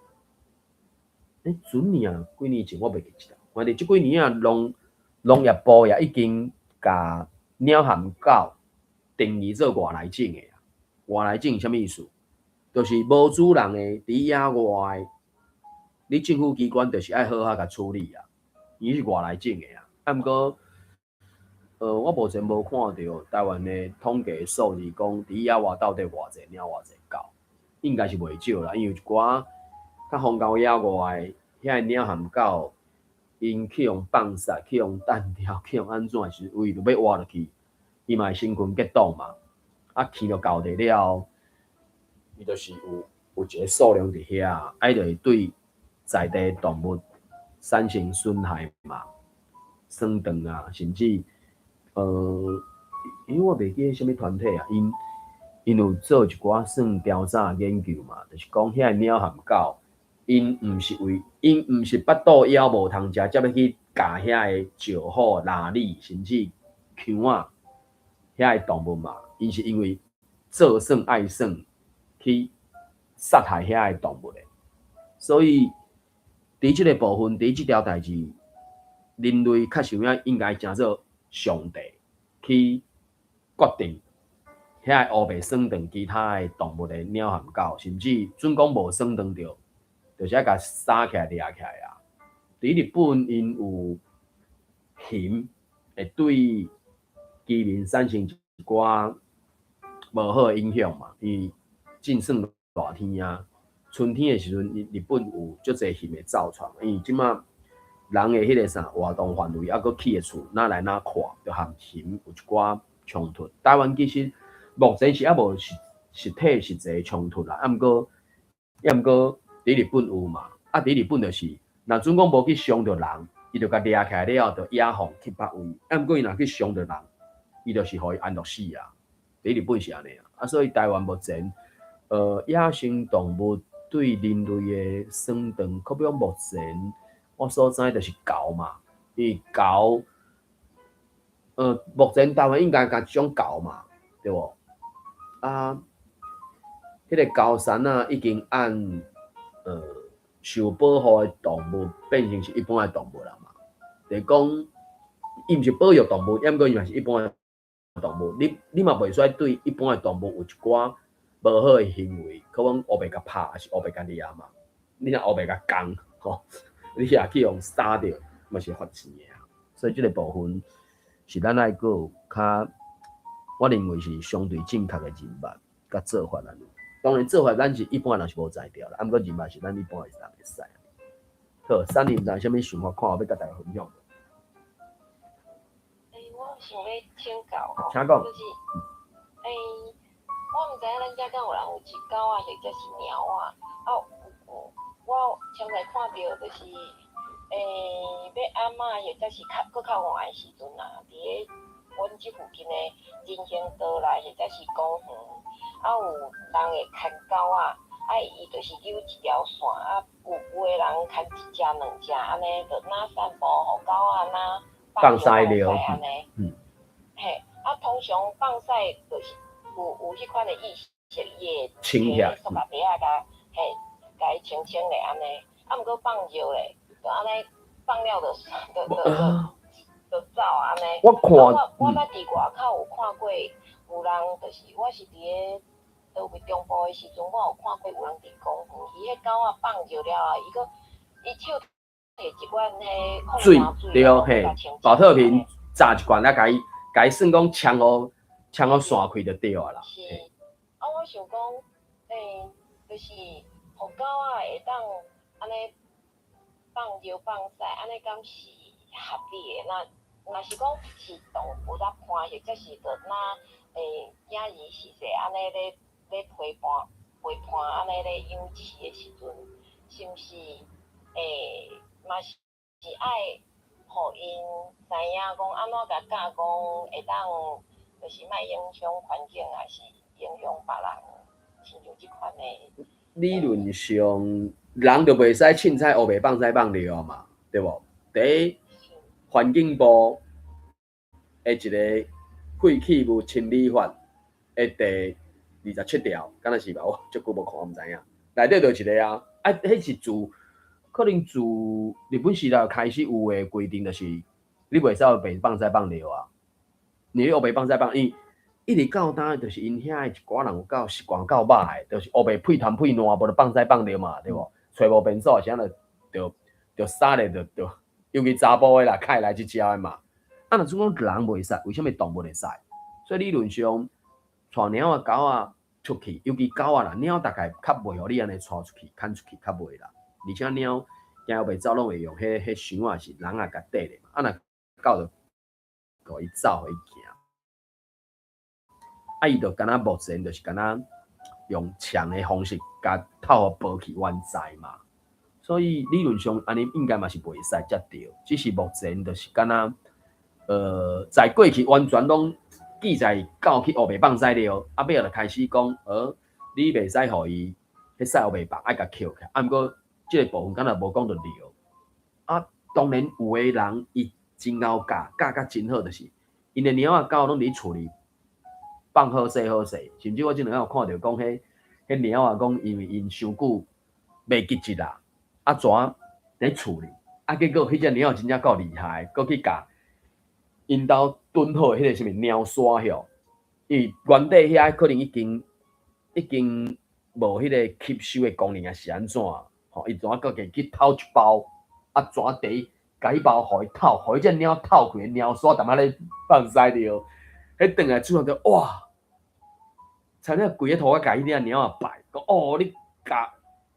準年啊，幾年前我袂記得，反正這幾年啊，農業部也已經共貓和狗定義做外來種的啊。外來種是啥物意思？就是無主人的佇野外的，你政府機關就是愛好好共處理啊。伊是外來種的啊，啊毋過，我目前無看著台灣的統計數字講佇野外到底偌濟貓偌濟狗，應該是袂少啦，因為有一寡較荒郊野外的遐貓和狗，𪜶去予放殺，去予彈掉，去予按怎時，為著欲活落去，伊嘛會成群結黨嘛，啊，墘著狗地了後，伊就是有一個數量佇遐，啊，伊就會對在地動物產生損害嘛，損斷啊，甚至因為我袂記得啥物團體啊，𪜶有做一寡算調查研究嘛，就是講遐貓和狗，𪜶毋是腹肚枵無通食，才欲去咬遐个石虎、鯪鯉，甚至虯仔遐个動物嘛，𪜶是因為做耍愛耍去殺害遐个動物的，所以佇這個部分，佇這條代誌，人類確實有影應該成做上帝去決定遐個烏白損斷其他的動物的貓和狗，甚至準講無損斷著，就是愛共殺起來掠起來啊！佇日本，𪜶有熊會對居民產生一寡無好的影響嘛，因為進算熱天啊，春天的時陣，日本有足濟熊會走出來，因為這馬人的彼個啥活動範圍，抑閣起的厝，若來若闊，就和熊有一寡衝突。台灣其實目前是猶無實體實際衝突啦，啊，毋過佇日本有嘛，啊，佇日本就是，若準講無去傷著人，伊就共掠起來了後，就野放去別位。啊，毋過伊若去傷著人，伊就是予伊安樂死啊。佇日本是按呢啊，啊，所以台灣目前，野生動物對人類的損斷，可比講目前我所知就是猴嘛，因為猴，目前台灣應該共一種猴嘛，對無？啊，彼個猴山仔已經按受保護的動物變成是一般的動物啦嘛，就是講伊毋是保育動物，抑毋過伊嘛是一般的動物。你嘛袂使對一般的動物有一寡無好的行為，可講烏白共拍，抑是烏白共掠嘛。你若烏白共降吼，你也去予殺著，嘛是罰錢的啊。所以這個部分是咱愛閣有較，我認為是相對正確的認捌佮做法按呢。當然做法咱是一般人是無才調啦，啊毋過認捌是咱一般的人會使。好，三你毋知啥物想法，看有欲佮大家分享無？欸，我想欲請教吼，請講。就是，欸，我毋知影咱遮敢有人有飼狗仔，或者是貓仔。啊，有，我常常看著就是，欸，欲暗仔或者是較閣較晚的時陣啊，佇咧阮這附近的人行道內，或者是公園，啊有人會牽狗仔，啊伊就是扭一條線，啊有的人牽一隻兩隻按呢，就若散步，予狗仔若放屎尿，按呢。嘿，啊通常放屎就是有彼款的意識，伊會清起來，塑膠袋仔共嘿，共伊清清咧按呢。啊毋過放尿咧，就按呢放了就走按呢。我看，我捌佇外口有看過，有人就是我是佇咧佗位中部的時陣，我有看過有人佇公園，伊彼狗仔放尿了後，伊閣伊手提一罐彼水，對，嘿，寶特瓶炸一罐啊，共伊算講沖予沖予散開就對啊啦。是，啊，我想講，欸，就是予狗仔會當按呢放尿放屎，按呢敢是合理的？若是講是動物咧伴，或者是就若囝兒是說按呢咧陪伴按呢咧養飼的時陣，是毋是嘛是愛予𪜶知影講按怎共教講會當，就是莫影響環境，抑是影響別人，親像這款的。理論上，人就袂使凊彩烏白放屎放尿嘛，對無？第一，環境部的一個廢棄物清理法的第27條，敢若是吧？我足久無看，我毋知影。內底就一個啊，啊，彼是自可能自日本時代開始有的規定，就是你袂使烏白放屎放尿啊。你烏白放屎放，因一直到今，就是𪜶遐的一寡人有夠習慣夠歹的，就是烏白屁痰屁爛，無就放屎放尿嘛，對無？揣無便所，啥就就撒咧，就就尤其查埔的啦，較會來這招的嘛。啊，若準講人袂使，為啥物動物會使？所以理論上，帶貓仔狗仔出去，尤其狗仔啦，貓大概較袂予你按呢帶出去、牽出去較袂啦。而且貓驚欲走，攏會用彼箱仔是籠仔共綴咧嘛。啊，若狗就予伊走，予伊行。啊，伊就敢若目前就是敢若用搶的方式，共透予無去原在嘛。所以理論上按呢應該嘛是袂使才對，只是目前就是敢若，在過去完全攏記載狗去烏白放屎尿，啊尾仔就開始講，你袂使予伊彼屎烏白放，愛共抾起來。啊，毋過這個部分敢若無講著尿。啊，當然有的人伊真𠢕教，教甲真好，就是𪜶的貓仔狗攏佇厝裡放好勢好勢，甚至我這兩天有看著講，彼貓仔講，因為𪜶傷久袂記得啦，啊怎佇厝裡，啊結果彼隻貓真正夠厲害，閣去共𪜶兜囤好的彼個啥物貓砂吼，因為原底遐可能已經無彼個吸收的功能，抑是按怎，吼，伊怎閣家去偷一包，啊怎佇共彼包予伊透，予彼隻貓透開的貓砂，踮遐咧放屎尿，彼轉來主人就哇！差點規个塗仔共彼隻貓仔拜，講哦，你共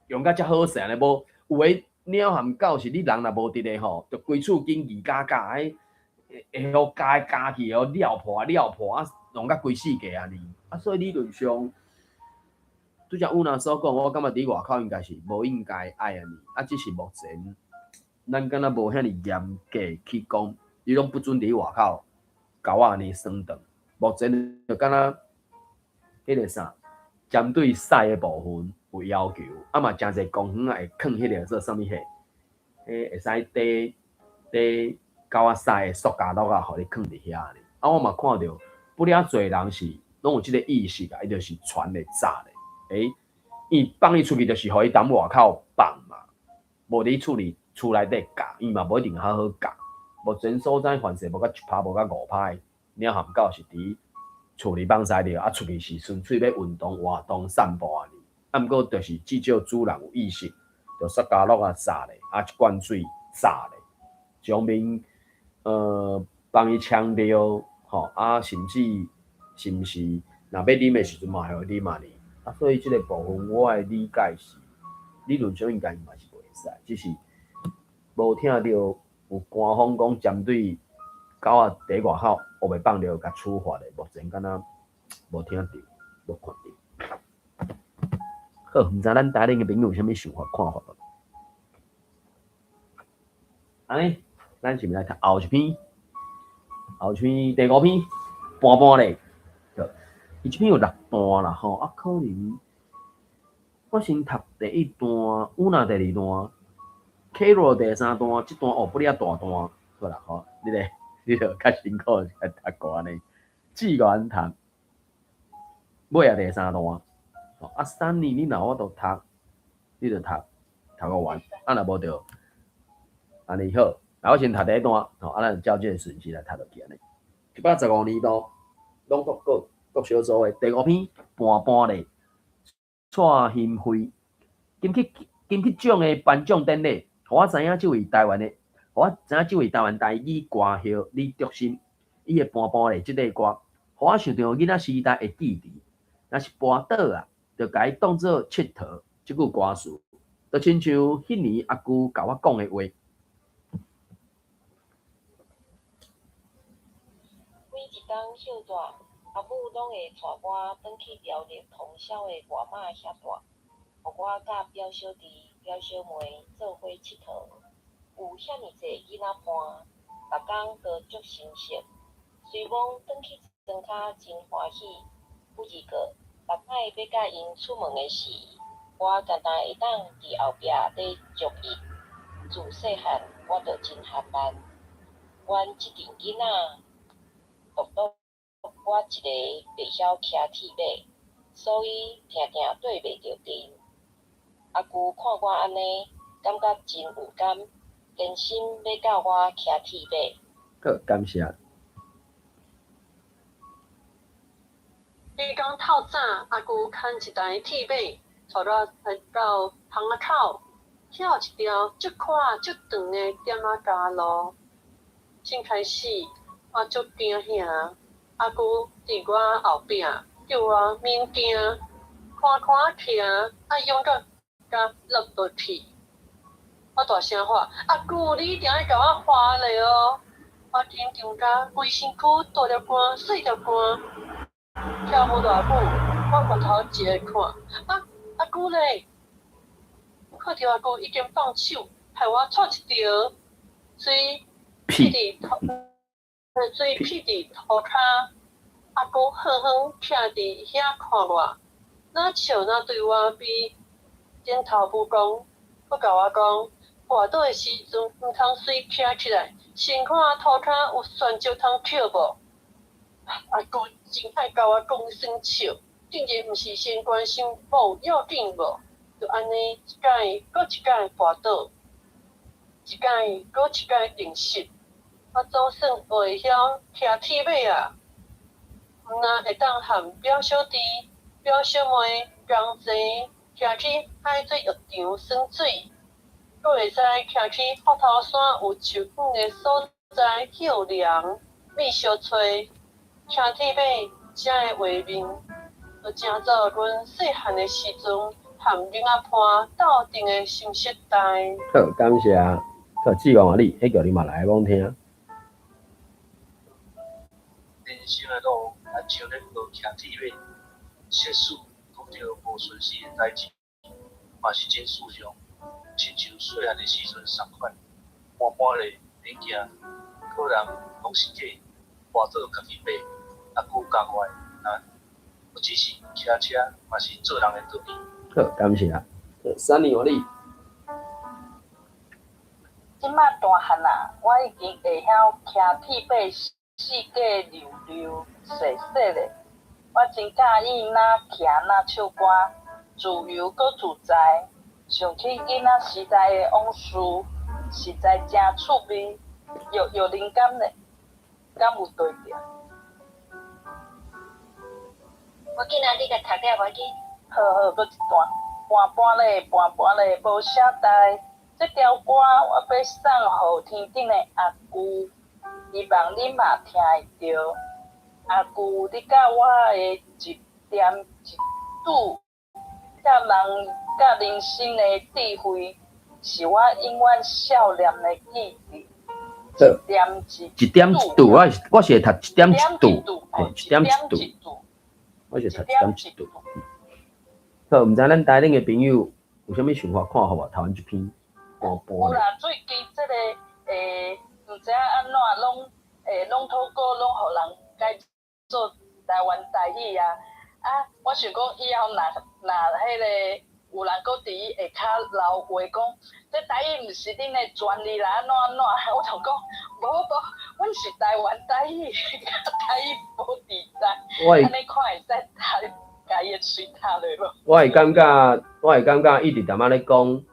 用甲遮好勢按呢，無有的貓和狗是你人若無佇咧吼，就規厝緊吱嘎嘎，彼會予咬來咬去，會予抓破抓破啊，弄甲規世界按呢。啊，所以理論上，拄才有若所講，我感覺佇外口應該是無應該愛按呢，啊，只是目前咱敢若無遐爾嚴格去講，伊攏不准佇外口狗仔按呢耍轉。目前就敢若彼個啥，針對屎的部分有要求，啊嘛誠濟公園仔會囥彼個做啥物貨，彼會使綴綴狗仔屎的塑膠袋仔，予你囥佇遐呢。啊，我嘛看著不了濟人是攏有這個意識啊，伊就是傳會早咧。伊放伊出去就是予伊踮外口放嘛，無佇厝裡厝內底教，伊嘛無一定好好教。目前所在凡勢無甲一趴，無甲五趴的，貓含狗是佇厝裡放屎著，啊出去是純粹欲運動、活動、散步按呢。啊，毋過就是至少主人有意識，就塑膠袋仔紮咧，啊一罐水紮咧，上面幫伊沖尿，吼啊，甚至是毋是若欲啉的時陣嘛會予伊啉按呢。啊，所以這個部分我的理解是，理論上應該嘛是袂使，只是無聽著有官方講針對狗仔佇外口烏白放尿共處罰的，目前敢若無聽著，無看著。好，毋知咱台頂的朋友有啥物想法看法無？按呢，咱是毋來讀後一篇？後一篇第五篇，盤盤咧。伊這篇有六段啦吼，啊可能我先讀第一段，有若第二段，Carol 第三段，這段哦不了大段，好啦吼，你咧你就較辛苦來讀過按呢，志願讀尾仔第三段，啊三年你若有法度讀，你就讀讀個完，啊若無就按呢好，啊我先讀第一段，吼啊咱就照這個順序來讀落去按呢。115年度朗讀各國小組的第五篇盤盤咧，蔡欣慧金曲獎的頒獎典禮，予我知影這位台灣的，予我知影這位台灣台語歌后李卓心，伊的盤盤咧這個歌，予我想著囡仔時代的記憶，若是跋倒啊，就共伊當做𨑨迌，這句歌詞，就親像彼年阿舅共我講的話。每一冬歇熱，阿母攏會帶我轉去苗栗通霄的外媽遐蹛，予我佮表小弟、表小妹做伙𨑨迌。有遐爾濟囡仔伴，逐工都足心熟。雖罔轉去莊跤真歡喜，不過逐擺欲佮𪜶出門的時，我干焦會當佇後壁咧捉伊。自細漢我就真含慢，阮這陣囡仔獨獨我一个袂曉騎鐵馬，所以定定綴袂著陣。阿舅看我按呢，感覺真毋甘，堅心欲教我騎鐵馬。好，感謝。彼工透早，阿舅牽一台鐵馬，帶我來到巷仔口，遐有一條足寬足長的店仔街路。先開始，我足驚嚇，阿舅佇我後壁叫我免驚，寬寬騎，愛勇敢共落落去。我大聲喊：阿舅，你一定愛共我划咧哦！我緊張甲規身軀大粒汗、細粒汗。徛無偌久，我回頭一个看，啊，阿舅咧？看著阿舅已經放手，害我掣一著，水撇佇塗，水撇佇塗跤。阿舅遠遠徛佇遐看我，若笑若對我比點頭母講，閣共我講，跋倒的時陣毋通隨徛起來，先看塗跤有旋石通抾無。阿舅真愛共我講耍笑，竟然毋是先關心某要緊無？就按呢一擺閣一擺跋倒，一擺閣一擺練習，我總算學會曉騎鐵馬啊！毋但會當和表小弟、表小妹同齊騎去海水浴場耍水，閣會使騎去法頭山有樹園的所在歇涼、覓相揣。騎鐵馬遮的畫面，就成做阮細漢的時陣和囡仔伴鬥陣的心色代。好，感謝。好，志願啊你，彼叫你嘛來罔聽。人生的路，親像咧學騎鐵馬，即使拄著無順遂的代誌，嘛是真順暢，親像細漢的時陣仝款。搬搬咧咧行，可能攏是假，活做家己爬，阿久共款啊，不只是騎車，嘛是做人的道理。好，感謝啊。三年我你。這馬大漢啊，我已經會曉騎鐵馬四界溜溜踅踅咧。我真佮意哪騎哪唱歌，自由閣自在。想起囡仔時代的往事，實在誠趣味，又有靈感咧，敢有對著？我緊啊，你共讀了無要緊。好好，閣一段。搬搬咧，搬搬咧，無啥代。這條歌我欲送予天頂的阿舅，希望你嘛聽會著。阿舅，你佮我的一點一滴，佮人生的智慧，是我永遠少年的記憶。一點一一點一度，我是會讀一點一度，一點一度，我是讀一點一度。好，毋知咱台頂的朋友有啥物想法看法無？台灣這篇。有啦，最近這個毋知影按怎攏攏透過攏予人改做台灣台語啊！啊，我想講以後若若彼個有人閣佇下跤留話講，這台語毋是恁的專利啦，按怎按怎？我就講無無，阮是台灣台語，台語無佇在，按呢看會使讀共伊的喙讀落無？我會感覺一直踮仔咧講。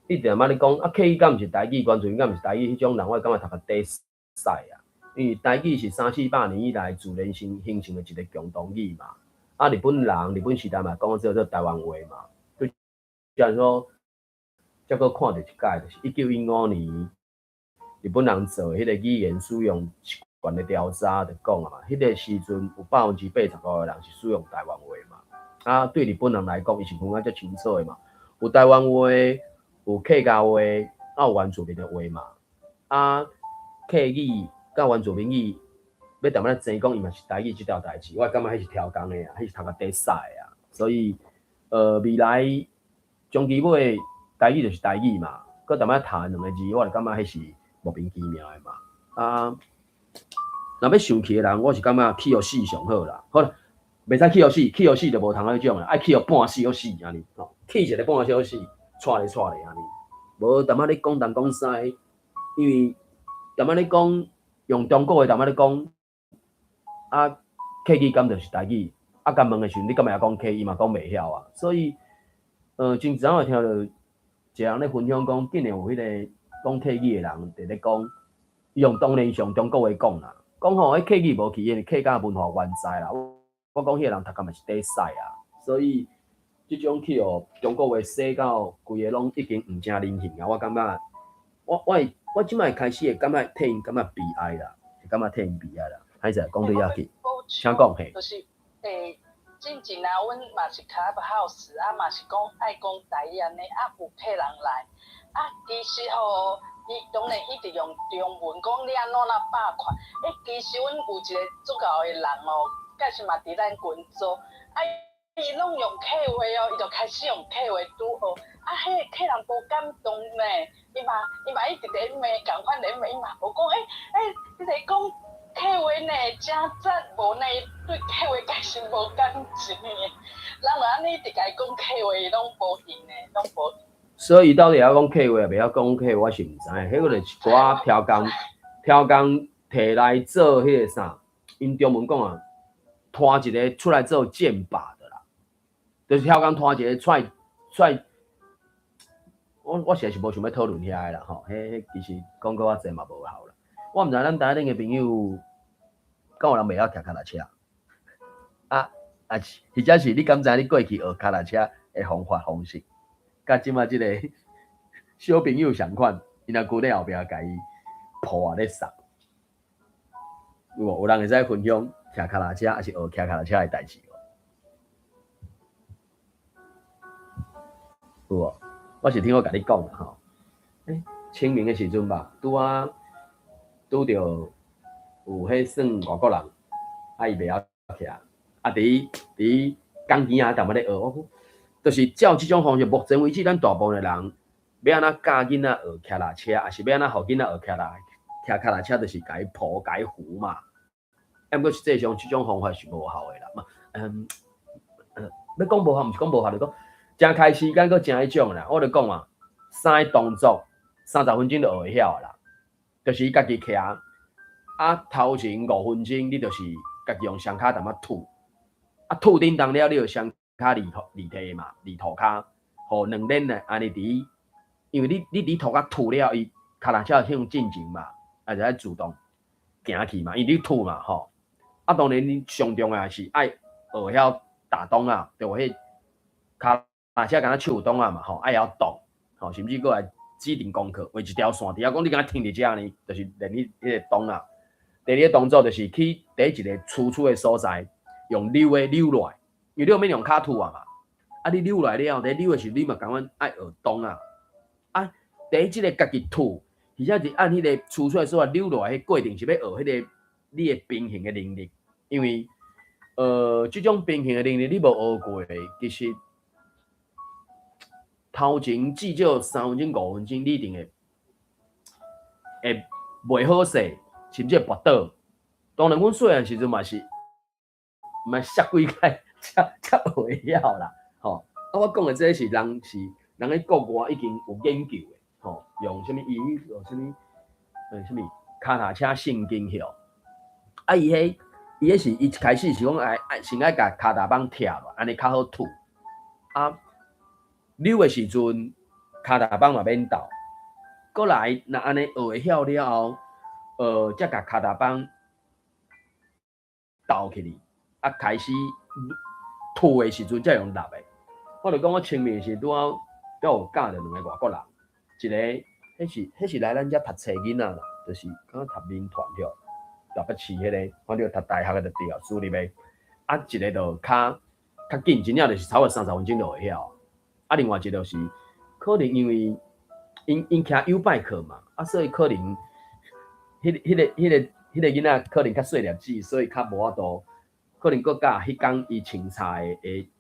一直踮仔咧講，啊，客語敢毋是台語，原住民敢毋是台語，彼種人我會感覺讀較底屎啊。因為台語是三四百年以來自然形成的一個共同語嘛。啊，日本人日本時代嘛講做做台灣話嘛。就像說，才閣看著一擺，就是1915年日本人做彼個語言使用習慣的調查，就講啊嘛，彼個時陣有85%的人是使用台灣話嘛。啊，對日本人來講，伊是分啊遮清楚的嘛，有台灣話。有客家話，啊有原住民的話嘛，啊客語佮原住民語，欲踮仔爭講伊嘛是台語這條代誌，我感覺彼是超工的啊，彼是讀較底屎的啊，所以未來終其尾台語就是台語嘛，閣踮仔讀兩個字，我就感覺彼是莫名其妙的嘛，啊，若欲生氣的人，我是感覺去予死上好啦，好啦，袂使去予死，去予死就無通彼種啦，愛去予半死予死按呢，吼，氣一个半小時。掣咧掣咧按呢，無踮仔咧講東講西，因為踮仔咧講用中國話踮仔咧講，啊客語敢就是台語，啊共問的時陣你敢會曉講客語，伊嘛講袂曉啊，所以前一陣我聽著一個人咧分享講，竟然有彼個講客語的人佇咧講，伊用當然是用中國話講啦，講吼彼客語無去，因為客家文化原在啦。我講彼個人讀甲嘛是底屎啊，所以。這種去予中國話洗到規个攏已經毋成人形啊！我感覺，我這擺開始會感覺替𪜶感覺悲哀啦，會感覺替𪜶悲哀啦。歹勢講對猶緊，請講嘿。就是進前啊，阮嘛是 Clubhouse 啊，嘛是講愛講台語按呢，啊有客人來，啊其實吼，伊當然一直用中文講你按怎若百款，其實阮有一個足𠢕的人哦，蓋是嘛佇咱群組，啊。伊攏用客話哦，伊就開始用客話拄學，啊，彼個客人無感動呢，伊嘛一直佇罵，仝款佇罵，伊嘛無講，你佇講客話呢，誠讚，無呢，對客話開始無感情的，人就按呢一直共伊講客話，伊攏無應呢，攏無。所以到底會曉講客話，袂曉講客話，我是毋知。彼個就是一寡超工，超工提來做彼個啥，𪜶中文講啊，拖一個出來做箭靶。就是超工拖一個出來出來，我實在是無想欲討論遐个啦吼，彼其實講閣較濟嘛無效啦。我毋知咱台頂的朋友，敢有人袂曉騎跤踏車？啊啊是，或者是你敢知你過去學跤踏車的方法方式，佮這馬這个小朋友仝款，𪜶若舊咧後壁共伊抱啊咧送，有無？有人會使分享騎跤踏車，抑是學騎跤踏車的代誌無？有無？我是聽我共你講啦吼。清明的時陣吧，拄仔拄著有彼算外國人，啊伊袂曉騎，啊佇江邊仔踮仔咧學，我講，就是照這種方式，目前為止，咱大部分的人欲按怎教囡仔學騎腳車，抑是欲按怎予囡仔學騎啦騎腳踏車，就是共伊抱共伊扶嘛。啊，毋過實際上這種方法是無效的啦。嘛，欲講無效，毋是講無效，就講誠開時間閣誠彼種啦。我就講嘛，三个動作三十分鐘就學會曉啊啦，就是伊家己騎。啊，頭前5分鐘你就是家己用雙跤淡仔吐，啊吐叮當了，你就雙跤離離地嘛，離塗跤，予兩輪咧按呢佇，因為你佇塗跤吐了，伊跤踏車向進前嘛，啊就愛自動行去嘛，因為你吐嘛吼。啊，當然你上重要是愛學曉打擋仔，就彼跤踏車敢若手擋仔嘛吼，愛曉擋，吼，甚至閣來指定功課，畫一條線佇遐講你敢若停佇遮呢，就是練你彼个擋仔。第二个動作就是去佇一个粗粗的所在，用溜的溜落來，因為你毋免用跤吐啊嘛。啊，你溜來了後，佇溜的時陣，你嘛共款愛學擋仔。啊，佇這个家己吐，而且是按彼个粗粗的所在溜落來，彼過程是欲學彼个你的平衡的能力。因為，這種平衡的能力你無學過，其實頭前至少3分鐘、5分鐘，你一定會袂好勢。甚至會跋倒。當然，阮細漢時陣嘛是，嘛摔幾擺才學會曉啦，吼。啊，我講的這是人是人咧國外已經有研究的，吼，用啥物伊用啥物，啥物跤踏車聖經曉。啊，伊彼是伊一開始是講愛先愛共跤踏板拆落，按呢較好吐。啊，溜的時陣，跤踏板嘛免鬥。閣來，若按呢學會曉了後，才共跤踏板鬥起去，啊，開始吐的時陣才用立的。我就講我清明時拄好拄好有教著兩个外國人，一个彼是來咱遮讀冊囡仔啦，就是敢若讀民團著，台北市彼个，反正讀大學的就對啊，私立的。啊，一个就較較緊，真正就是超過三十分鐘就會曉。啊，另外一个就是可能因為𪜶騎 U bike 嘛，啊，所以可能彼个囡仔可能較細粒子，所以較無法度，可能閣佮彼工伊穿插的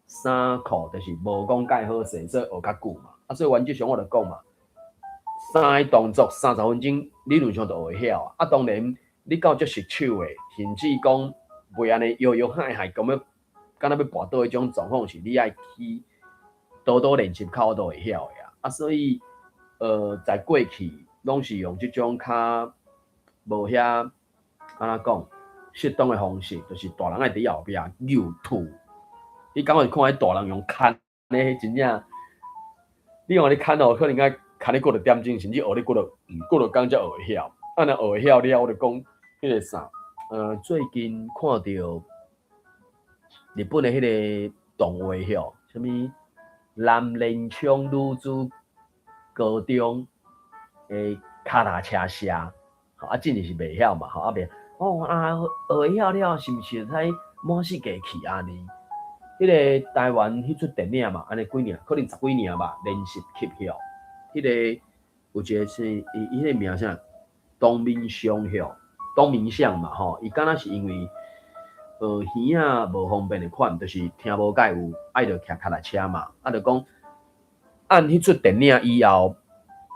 衫褲，就是無講蓋好勢，所以學較久嘛。啊，所以原則上我就講嘛，三个動作三十分鐘理論上就會曉。啊，當然你到足熟手的，甚至講袂按呢搖搖晃晃，咁欲敢若欲跋倒彼種狀況是，你愛去多多練習，較都會曉的啊。啊，所以在過去攏是用這種較無遐按怎講適當的方式，就是大人愛佇後壁扭吐。你感覺看彼大人用牽的，真正，你用按呢牽哦，可能愛牽你幾落點鐘，甚至學你幾落工才學會曉。啊，若學會曉了，我就講彼个啥，最近看著日本的彼个動畫吼，啥物南連昌女子高中的跤踏車社，吼啊，進前是袂曉嘛，吼啊袂，哦啊學會曉了，是毋是會使滿世界去按呢？彼个台灣彼齣電影嘛，按呢幾年，可能十幾年吧，連續劇吼，彼个有一个是伊伊彼个名啥？東明相吼，東明相嘛吼，伊敢若是因為耳仔無方便的款，就是聽無蓋有愛著騎跤踏車嘛，啊，就講按彼齣電影以後，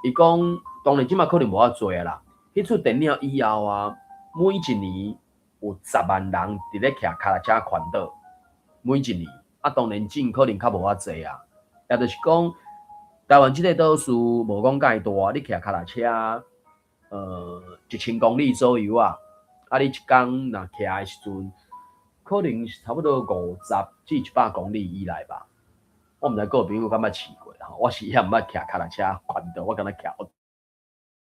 伊講當然這馬可能無遐濟啊啦。彼齣電影以後啊，每一年有10萬人佇咧騎跤踏車環島，每一年啊，當然進可能較無遐濟啊。也就是講，台灣這個島嶼無講蓋大，你騎跤踏車，1000公里左右啊，啊，你一工若騎的時陣，可能是差不多50至100公里以內吧。我毋知各位朋友敢捌試過吼，我是也毋捌騎跤踏車環島，我敢若騎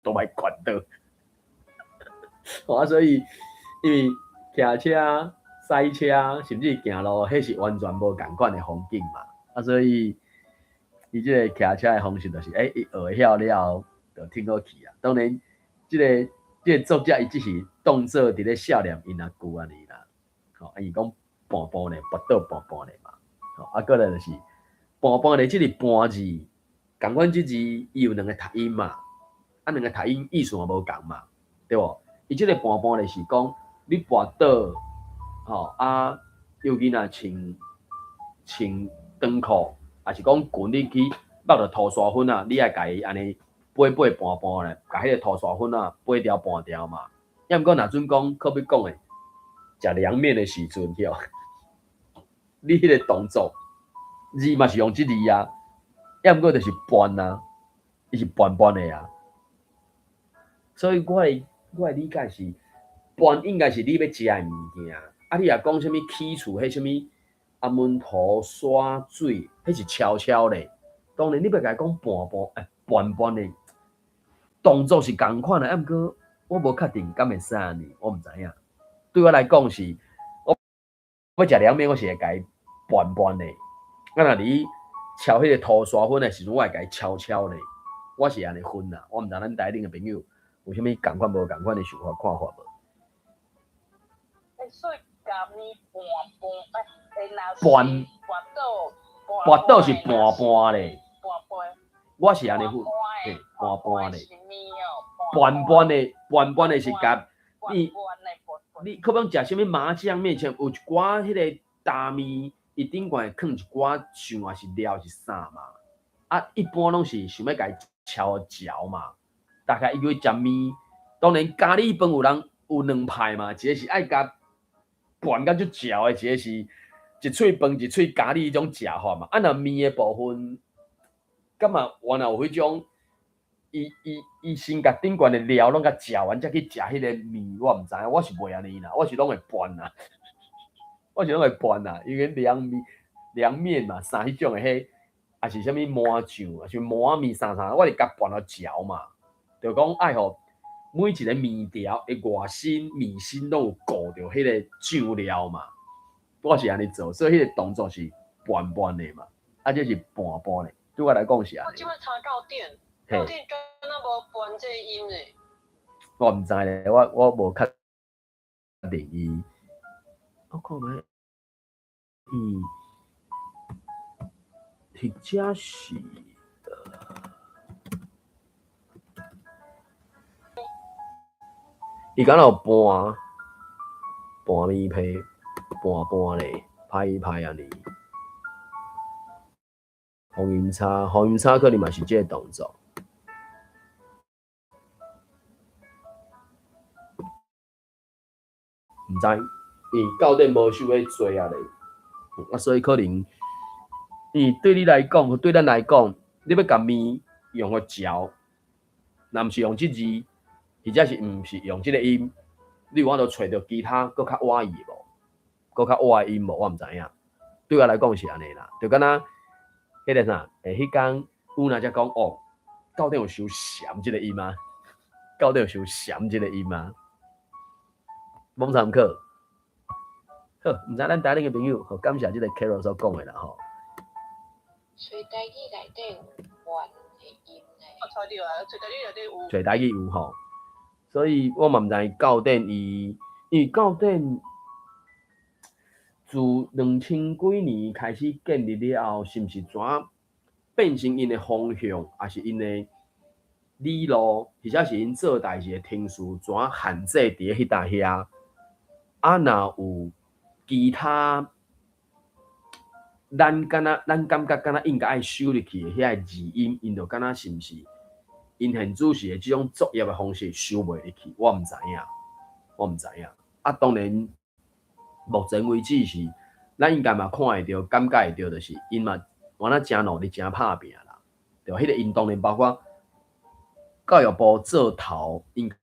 都䆀環島。啊，所以因為騎車、駛車，甚至行路，彼是完全無仝款的風景嘛。啊，所以伊這個騎車的方式就是，伊學會曉了後，就挺好去啊。當然，這個作者伊只是當做佇咧少年𪜶阿舅按呢啦。吼，啊，伊講盤盤咧，跋倒盤盤咧嘛。吼，啊，閣來就是盤盤咧，這个盤字，仝款這字伊有兩个讀音嘛。啊，兩个讀音意思嘛無仝嘛，對無？伊這个盤盤咧是講你跋倒，吼啊，尤其若穿穿長褲，抑是講裙你去捌著塗沙粉仔，你愛共伊按呢掰掰拌拌咧，共彼个塗沙粉仔掰掉拌掉嘛。抑毋過若準講，可比講的食涼麵的時陣，吼，你彼个動作字嘛是用這字啊，抑毋過就是拌啊，伊是拌拌的啊。所以我的理解是，拌應該是你欲食的物件。啊，你若講啥物起厝彼啥物阿門塗沙水，彼是悄悄咧。當然你欲共伊講拌拌，欸，拌拌的動作是仝款的，啊，毋過我無確定敢會使按呢，我毋知影。對我來講是，我欲食涼麵，我是會共伊拌拌的。啊，若你敲彼个塗沙粉的時陣，我會共伊敲敲咧。我是按呢分啦，我毋知咱台頂的朋友有啥物仝款無仝款的想法看法無？欸，所以共麵拌拌，欸，若是拌跋倒，跋倒是拌拌咧。拌拌。我是按呢分，嘿，拌拌咧。是麵哦，拌拌的，拌拌的是共你，你可能食啥物麻醬麵前有一寡彼个焦麵，伊頂懸會囥一寡醬抑是料是啥嘛？啊，一般攏是想欲共伊敲嚼嘛。大概伊去食麵，當然咖喱飯有人有兩派嘛，一个是愛共拌甲足嚼的，一个是一喙飯一喙咖喱彼種食法嘛。啊，若麵的部分，敢嘛原來有彼種，伊先共頂懸的料攏共食完，才去食彼个麵，我毋知影，我是袂按呢啦，我是攏會拌啦，我是攏會拌啦，因為涼麵涼麵嘛，啥彼種的彼，抑是啥物麻醬，抑是麻仔麵啥啥，我是共拌予嚼嘛，就講愛予每一个麵條的外身麵身攏有顧著彼個醬料嘛，我是按呢做，所以彼個動作是拌拌的嘛，啊這是拌拌的，對我來講是按呢。我這擺查教典，教典敢若無拌這个音咧。我毋知咧，我無確定伊。我看覓，伊或者是，伊敢若有拌拌麵皮，拌拌咧，歹歹按呢。紅音叉，紅音叉可能嘛是這个動作。毋知，因為教典無收彼濟啊咧，啊，所以可能，因為對你來講，對咱來講，你欲共麵用予嚼，若毋是用這字，或者是毋是用這个音，你有法度揣著其他閣較倚的無？閣較倚的音無？我毋知影。對我來講是按呢啦，就敢若彼个啥，欸，彼工有若才講哦，教典有收澶這个音嗎？教典有收澶這个音嗎？罔參考。好，毋知咱台頂的朋友，好，感謝這個 Carol 所講的啦吼。揣台語內底有拌的音咧。我揣著啊，揣台語內底有。揣台語有吼，所以我嘛毋知教典伊，因為教典自2000幾年開始建立了後，是毋是怎變成𪜶的方向，抑是𪜶的理路，或者是𪜶做代誌的程序，怎限制佇咧彼搭遐？啊，若有其他，咱敢若咱感覺敢若應該愛收入去的遐个字音，𪜶就敢若是毋是？𪜶現主時的這種作業的方式收袂入去，我毋知影，我毋知影。啊，當然，目前為止是，咱應該嘛看會著，感覺會著，就是𪜶嘛，原來誠努力，誠拍拚啦。對，彼个𪜶當然包括教育部做頭，𪜶共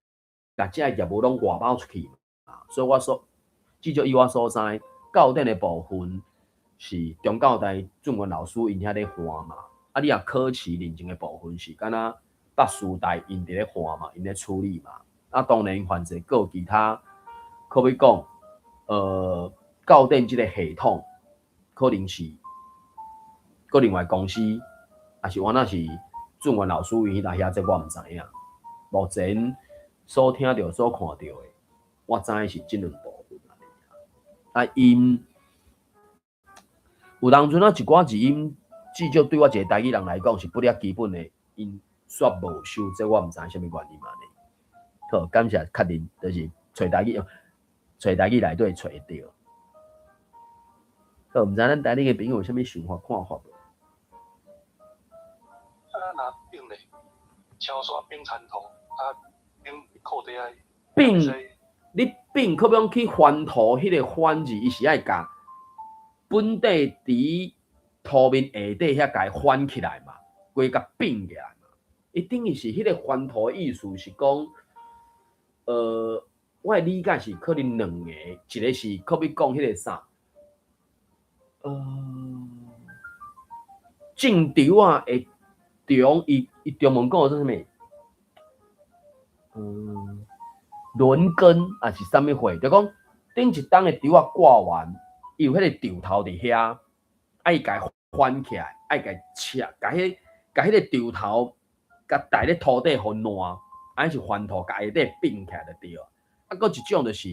這个業務攏外包出去嘛。所以我說，至少以我所知，教典的部分是中教大鄭元老師𪜶遐咧換嘛。啊，你若考試認證的部分是敢若北師大𪜶佇咧換嘛，𪜶咧處理嘛。啊，當然，凡勢閣有其他，可比講，教典這个系統可能是閣另外公司，抑是原來是鄭元老師𪜶彼搭遐，這我毋知影。目前所聽著、所看著的，我知是這兩部分啊。啊，𪜶有當陣啊，一寡字音，至少對我一個台語人來講是不了基本的，𪜶煞無收，這我毋知啥物原因按呢。好，感謝確認，就是揣台語，揣台語內底揣著。好，毋知咱台頂的朋友有啥物想法看法無？若并咧？敲煞并田土，啊，并裤底仔。并，你并可欲去翻土，彼个翻字，伊是愛共本底佇土面下底遐共伊翻起來嘛，規共並起來嘛。伊等於是彼個翻土的意思是講，我的理解是可能兩個，一個是可欲講彼個啥，種稻仔的中，伊中文講的做啥物？輪耕抑是啥物貨？就講頂一冬的稻仔割完，伊有彼個稻頭佇遐，愛共伊翻起來，愛共伊切，共彼個稻頭，共蹛咧土底予爛，按呢是翻土，共下底並起來就對。啊，閣一種就是，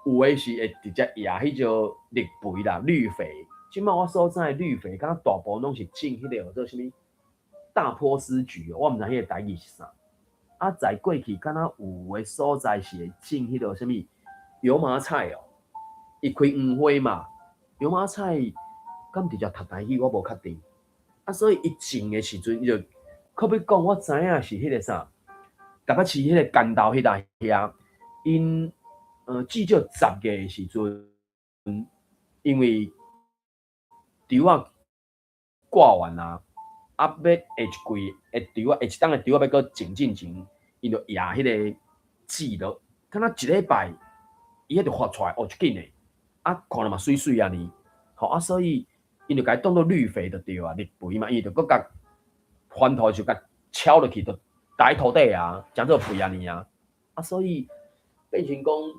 有的是會直接壓彼種綠肥啦，綠肥。這擺我所知的綠肥，敢若大部分攏是種彼個叫做啥物大波斯菊哦，我毋知彼個台語是啥。啊，在過去敢若有的所在是會種彼個啥物油麻菜哦，伊開黃花嘛，油麻菜敢直接讀台語我無確定。啊，所以伊種的時陣，伊就可欲講，我知影是彼個啥，台北市彼個干道彼搭遐，𪜶至少10月的時陣，因為稻仔割完啊，啊，欲下一季的稻仔，下一冬的稻仔欲閣種進前，𪜶就壓彼個籽落，敢若一禮拜，伊彼就發出來，哦，足緊的，啊，看著嘛媠媠按呢，吼啊，所以𪜶就共伊當做綠肥就對啊，綠肥嘛，伊就閣共翻土就共敲落去，就蹛土底啊，誠做肥按呢啊，啊，所以變成講，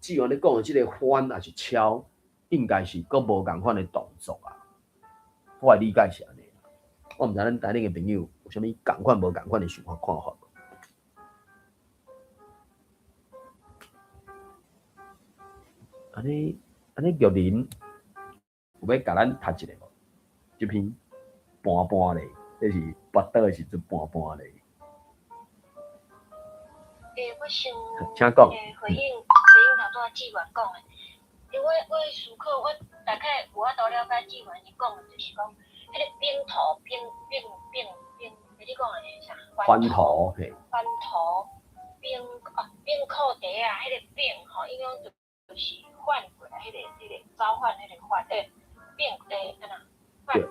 志源咧講的這個翻抑是敲，應該是閣無仝款的動作啊，我的理解是按呢。我毋知咱台頂的朋友有啥物仝款無仝款的想法看法。按呢按呢，玉林有欲共咱讀一下無？這篇盤盤咧，這是跋倒的時陣盤盤咧。欸，我想請講。回應頭拄仔志源講的，因為我思考，我大概有法度了解志源伊講的，就是講，彼個並土並並並並，欸，你講的是啥？翻土嘿。翻土並啊並褲底仔，彼個並吼，應該就是反過來，彼個召喚彼個喚，欸，並欸，按怎對。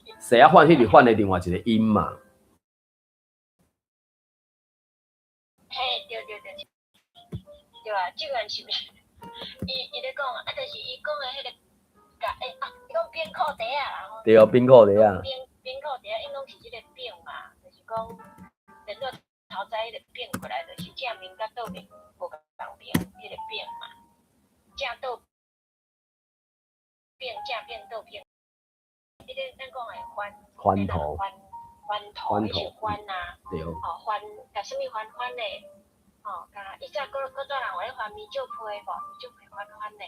踅仔反，彼是反的另外一個音嘛。嘿，對對對，對啊，這個是毋是？伊咧講啊，就是伊講的彼個，共欸啊，伊講冰褲底仔啦吼。對，冰褲底仔。冰褲底仔，應當是這個並嘛，就是講，連續頭早彼個並過來，就是正面佮倒面無仝邊，彼個並嘛，正倒並正變倒並，彼個咱講的翻翻土，翻翻土，彼是翻啊，對。哦，翻，共啥物翻翻的？哦，共以前古早人有咧翻糜酒皮無？糜酒皮翻翻的，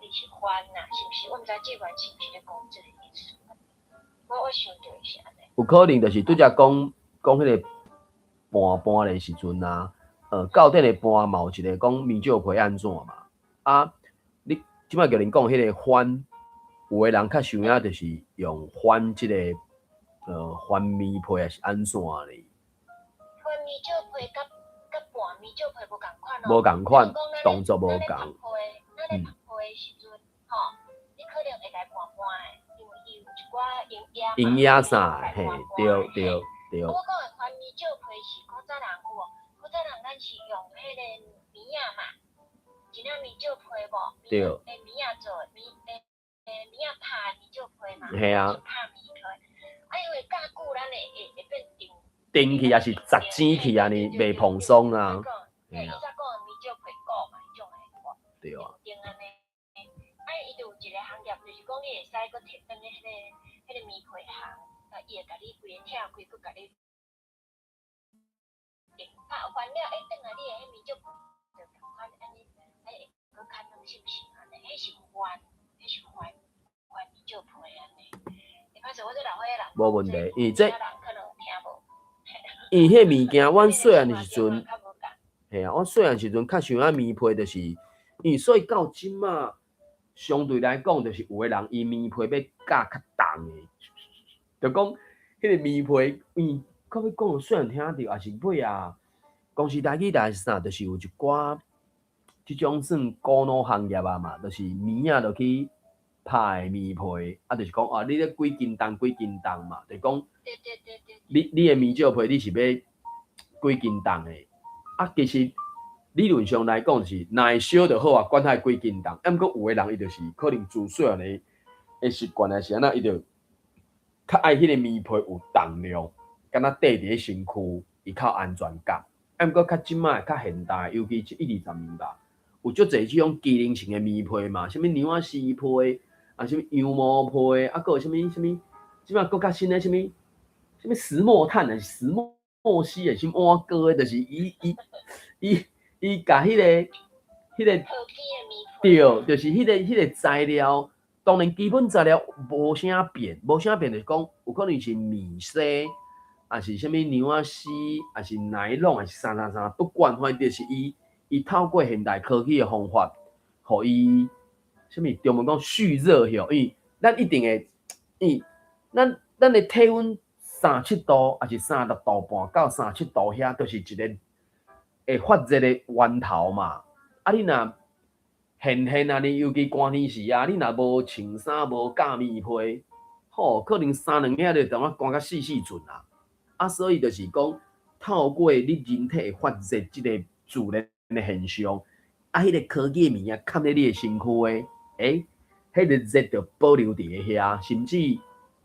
伊是翻啊，是毋是？我毋知志源是毋是咧講這個意思。我想著是按呢。有可能就是拄才講講彼個盤盤的時陣啊，到底的盤嘛有一個講糜酒皮按怎嘛？啊，你這擺叫恁講彼個翻，有的人較想影就是用翻這個，翻糜皮抑是按怎咧？翻糜酒皮佮盤糜酒皮無仝款哦，無仝款，動作無仝。咱咧曝皮的時陣，吼，你可能會來盤盤的，因為伊有一寡營養營養啥，嘿，對對對。我講的番糜酒皮是古早人有無？古早人咱是用彼個棉仔嘛，一領糜酒皮無？對。棉仔做的，棉仔拍的糜酒皮嘛。嘿啊。拍糜皮，啊，因為較久咱會變甜。甜去抑是雜煎去按呢，袂蓬鬆啊。嘿，伊才講的糜酒皮果嘛，彼種的。對啊。甜按呢，啊，伊就有一個行業，就是講你會使閣提轉去彼個糜皮行，啊，伊會共你規个拆開，閣共你啊，翻了，欸，轉來你的彼糜酒皮就仝款按呢，欸，會閣較軟，是毋是按呢？彼是番，彼是番，番糜酒皮按呢。欸，歹勢，我這老歲仔人。無問題，因為這。人可能聽無。因為彼物件，阮細漢的時陣，嘿啊，阮細漢時陣較想影糜皮，就是因為所以到這馬，相對來講，就是有的人伊糜皮欲咬較重的，就講彼個棉被，因較欲講雖然聽著，也是尾啊，公司台語台是啥？就是有一寡這種算古老行業啊嘛，就是棉仔落去拍的棉被，啊，就是講啊，你咧幾斤重幾斤重嘛，就講你的棉尿被你是欲幾斤重的？啊，其實理論上來講是，若會燒就好啊，管它幾斤重。啊，毋過有的人伊就是可能自細漢的習慣，還是按怎，伊就較愛彼個棉被有重量，敢若綴佇咧身軀，伊較有安全感。啊，毋過較這擺較現代，尤其這一二十年吧，有足濟這種機能性的棉被嘛，啥物羊仔絲被，啊，啥物羊毛被，啊，閣有啥物啥物，這擺閣較新的啥物啥物石墨炭還是石墨烯的，啥物碗糕的，就是伊共彼個對，就是彼個材料，當然基本材料無啥變，無啥變，就是講有可能是棉絲，抑是啥物羊仔絲，抑是尼龍，抑是啥啥啥，不管，反正就是伊透過現代科技的方法，予伊啥物中文講蓄熱吼，因為咱一定會，因為咱的體溫37度，抑是36度半到37度遐，就是一個會發熱的源頭嘛。啊，你若現現按呢，尤其寒天時啊，你若無穿衫無蓋棉被，吼，可能三兩下就淡仔寒甲死死陣啊。啊，所以就是講，透過你人體會發熱這個自然的現象，啊，彼個科技的物件崁咧你的身軀的，欸，彼個熱就保留佇咧遐，甚至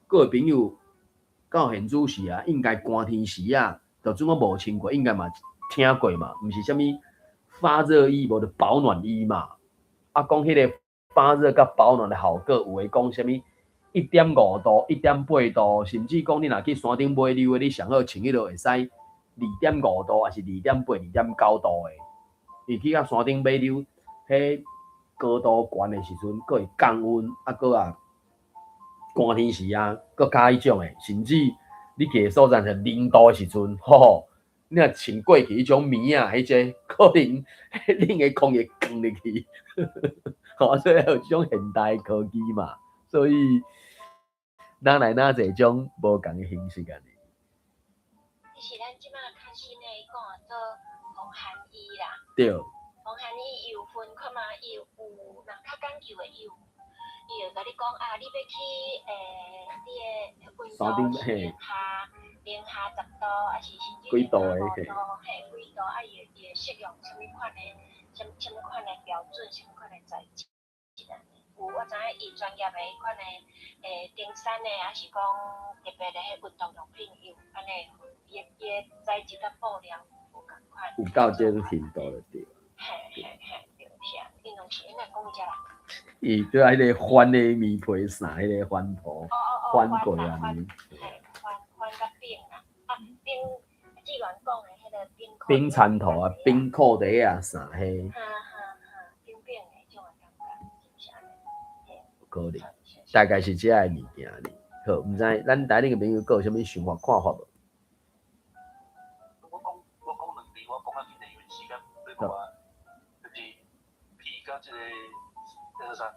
各位朋友到現主時啊，應該寒天時啊，就算我無穿過，應該嘛聽過嘛，毋是啥物發熱衣，無就保暖衣嘛。啊，講彼個發熱佮保暖的效果，有的講啥物1.5度、1.8度，甚至講你若去山頂買溜的，你上好穿彼落會使2.5度，抑是2.8、2.9度的。伊去到山頂買溜，彼高度懸的時陣，閣會降溫，啊，閣啊寒天時啊，閣較彼種的，甚至你去的所在是0度的時陣，吼，你若穿過去彼種棉仔，彼隻可能冷的空氣灌入去，吼，所以有這種現代科技嘛，所以哪來哪濟種無仝的形式按呢。這是咱這擺較新的講做防寒衣啦。防寒衣伊有分看嘛，伊有若較講究的，伊會共你講啊，你欲去你的溫度是零下10度，抑是甚至零下5度，嘿，幾度啊？伊會適用啥物款的，啥物款的標準，啥物款的材質按呢？有我知影伊專業的彼款的登山的，抑是講特別的彼運動用品，伊有按呢，伊的材質佮布料無仝款。有到這種程度就對。嘿嘿嘿，對，是啊，因攏是應該講遮啦。伊對彼個翻的棉被衫，彼個帆布翻過按呢。嘿，翻翻佮冰啊，啊冰，志源講的彼個冰。冰田頭啊，冰褲底啊，啥彼。哈哈哈，冰冰的彼種的感覺，是毋是按呢？有可能，大概是這个物件呢。好，毋知咱台頂的朋友閣有啥物想法看法無？我講兩字，我講較緊的，因為時間對無啊，就是皮佮這個叫做啥耳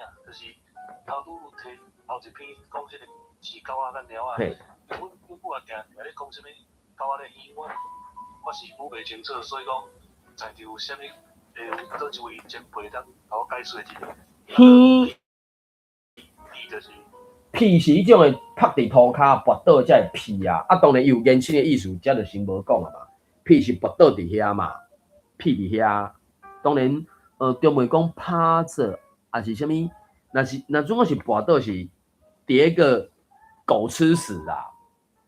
啊，就是頭拄有提頭一篇講這個飼狗仔佮貓仔，阮母也定定咧講啥物狗仔咧耳，我是母袂清楚，所以講在場有啥物有佗一位前輩當共我解說一下。耳屁就是屁是彼種會曝佇塗跤跋倒才會屁啊！啊，當然伊有延伸的意思，這就先無講啊嘛。屁是跋倒佇遐嘛，屁佇遐。當然，中文講趴著，抑是啥物？若是若總講是跋倒是佇一個狗吃屎啦，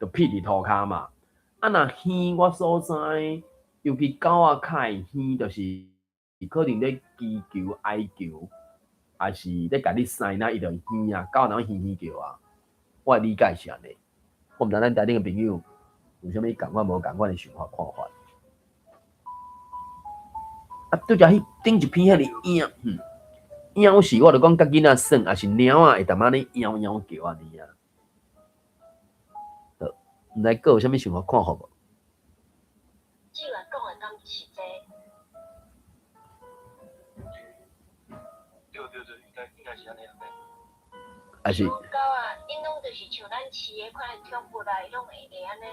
就屁佇塗跤嘛。啊，若耳我所知，尤其狗仔較會耳，就是可能咧祈求哀求，抑是咧共你塞奶，伊就耳啊，狗若耳耳叫啊。我的理解是按呢。我毋知咱台頂的朋友有啥物仝款無仝款的想法看法。啊，拄才彼頂一篇遐爾影，影是我就講佮囡仔耍，抑是貓仔會淡仔咧搖搖叫按呢啊。好，毋知閣有啥物想法看法無？志源講的敢是這個？對對對，應該是按呢。還是？狗仔，𪜶攏就是像咱飼的款寵物啦，伊攏會會按呢，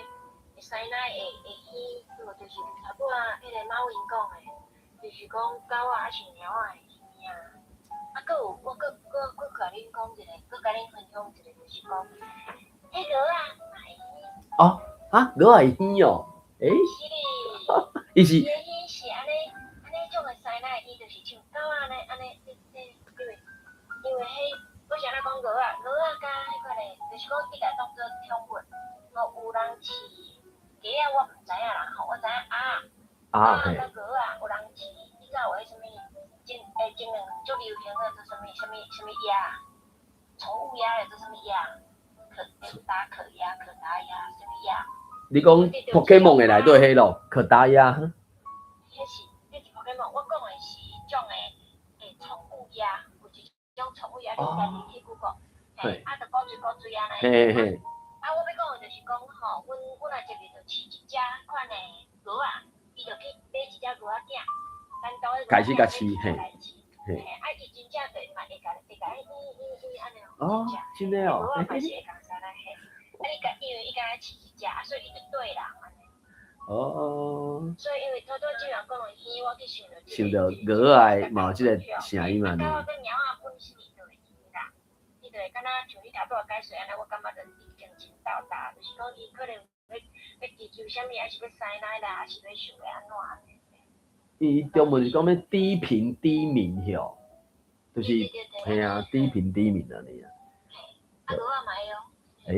會師奶會會耳，對無？就是頭拄仔彼個馬雲講的，就是講狗仔抑是貓仔會耳啊。啊，閣有我閣閣閣共恁講一個，閣共恁分享一個，就是講，彼鵝仔嘛會耳。哦，啊，鵝仔會耳哦，欸？是哩。伊是。伊的耳是按呢，按呢種的師奶耳，就是像狗仔按呢按呢，這這因為因為彼。我是按怎講鵝仔，鵝仔佮彼款的，就是講伊共當做寵物，吼有人飼雞仔，我毋知影啦吼，我知影鴨，鴨佮鵝仔有人飼，你知有彼啥物前欸前兩足流行的做啥物啥物啥物鴨，寵物鴨的做啥物鴨？可達可鴨、可達鴨，啥物鴨？你講 Pokemon 的內底彼咯，可達鴨。彼是彼是 Pokemon，我講的是彼種的欸寵物鴨。種寵物鴨，你家己去 Google，嘿，啊，就古錐古錐按呢。嘿嘿。啊，我欲講的就是講吼，阮阮阿侄兒就飼一隻款的鵝仔，伊就去買一隻鵝仔囝，單獨的開始共飼，嘿，嘿，啊，伊真正就嘛會共會共伊伊伊按呢。哦，真的哦。鵝仔嘛是會共啥來嘿，啊，伊共因為伊敢若飼一隻，啊，所以伊就對人按呢。哦。所以因為拄拄這人講的耳，我去想著。想著鵝仔嘛有這個聲音嘛呢。啊，狗仔佮貓仔本身伊就會耳啦，伊就會敢若像你頭拄仔解說按呢，我感覺就已經真到達，就是講伊可能欲欲追求啥物，抑是欲師奶啦，抑是欲想欲按怎按呢。伊中文是講欲低頻低鳴吼，就是嘿啊，低頻低鳴按呢啊。啊，鵝仔嘛會哦。欸，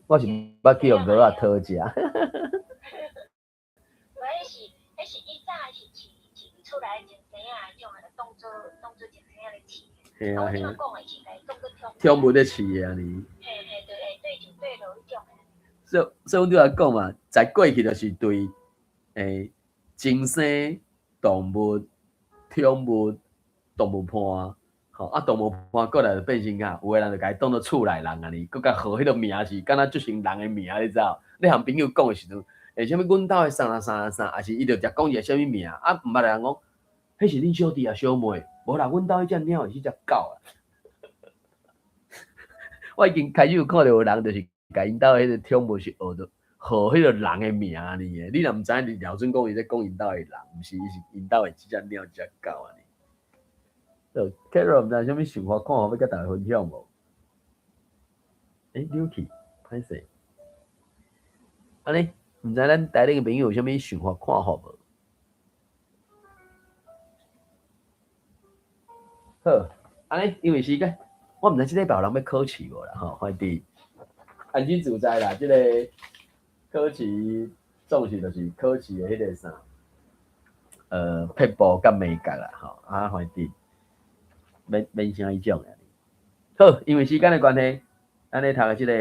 我是捌去予鵝仔討食。無，彼是彼是以早是飼飼厝內真生仔彼種的，當做當做真生仔咧飼。嘿啊嘿啊。我這講的是共伊當做寵物。寵物咧飼的按呢。嘿嘿，就會對就對落彼種的。所以所以阮拄仔講嘛，在過去就是對欸，精生動物、寵物、動物伴，吼啊動物伴過來就變成啥？有的人就共伊當做厝內人按呢，閣共號彼個名是敢若足像人的名，你知無？你和朋友講的時陣，欸，啥物阮兜的啥啥啥啥，抑是伊就直講一個啥物名，啊，毋捌的人講，彼是恁小弟抑小妹？無啦，阮兜彼隻貓是彼隻狗啊。我已經開始有看著有人就是共𪜶兜彼個寵物是學著號彼個人的名按呢的，你若毋知影，你了準講伊咧講𪜶兜的人，毋是伊是𪜶兜的這隻貓、這隻狗按呢。好，Carol 毋知有啥物想法看法欲共大家分享無？欸，溜去，歹勢。按呢，毋知咱台頂的朋友有啥物想法看法無？好，按呢，因為時間，我毋知這禮拜有人欲考試無啦吼，反正安心自在啦，這個考試總是就是考試的彼個啥，撇步佮眉角啦吼，啊，反正免免啥彼種的。好，因為時間的關係，咱咧讀的這個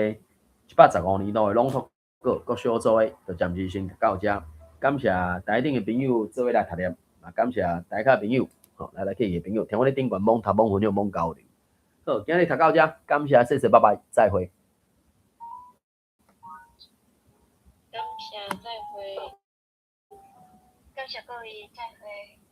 115年度的朗讀稿各小組的，就暫時先讀到這。感謝台頂的朋友做伙來讀念，也感謝台下朋友，吼來來去去的朋友，聽阮咧頂懸猛讀猛分享猛交流。好，今日讀到這，感謝，謝謝，拜拜，再會。感謝，再會。感謝各位，再會。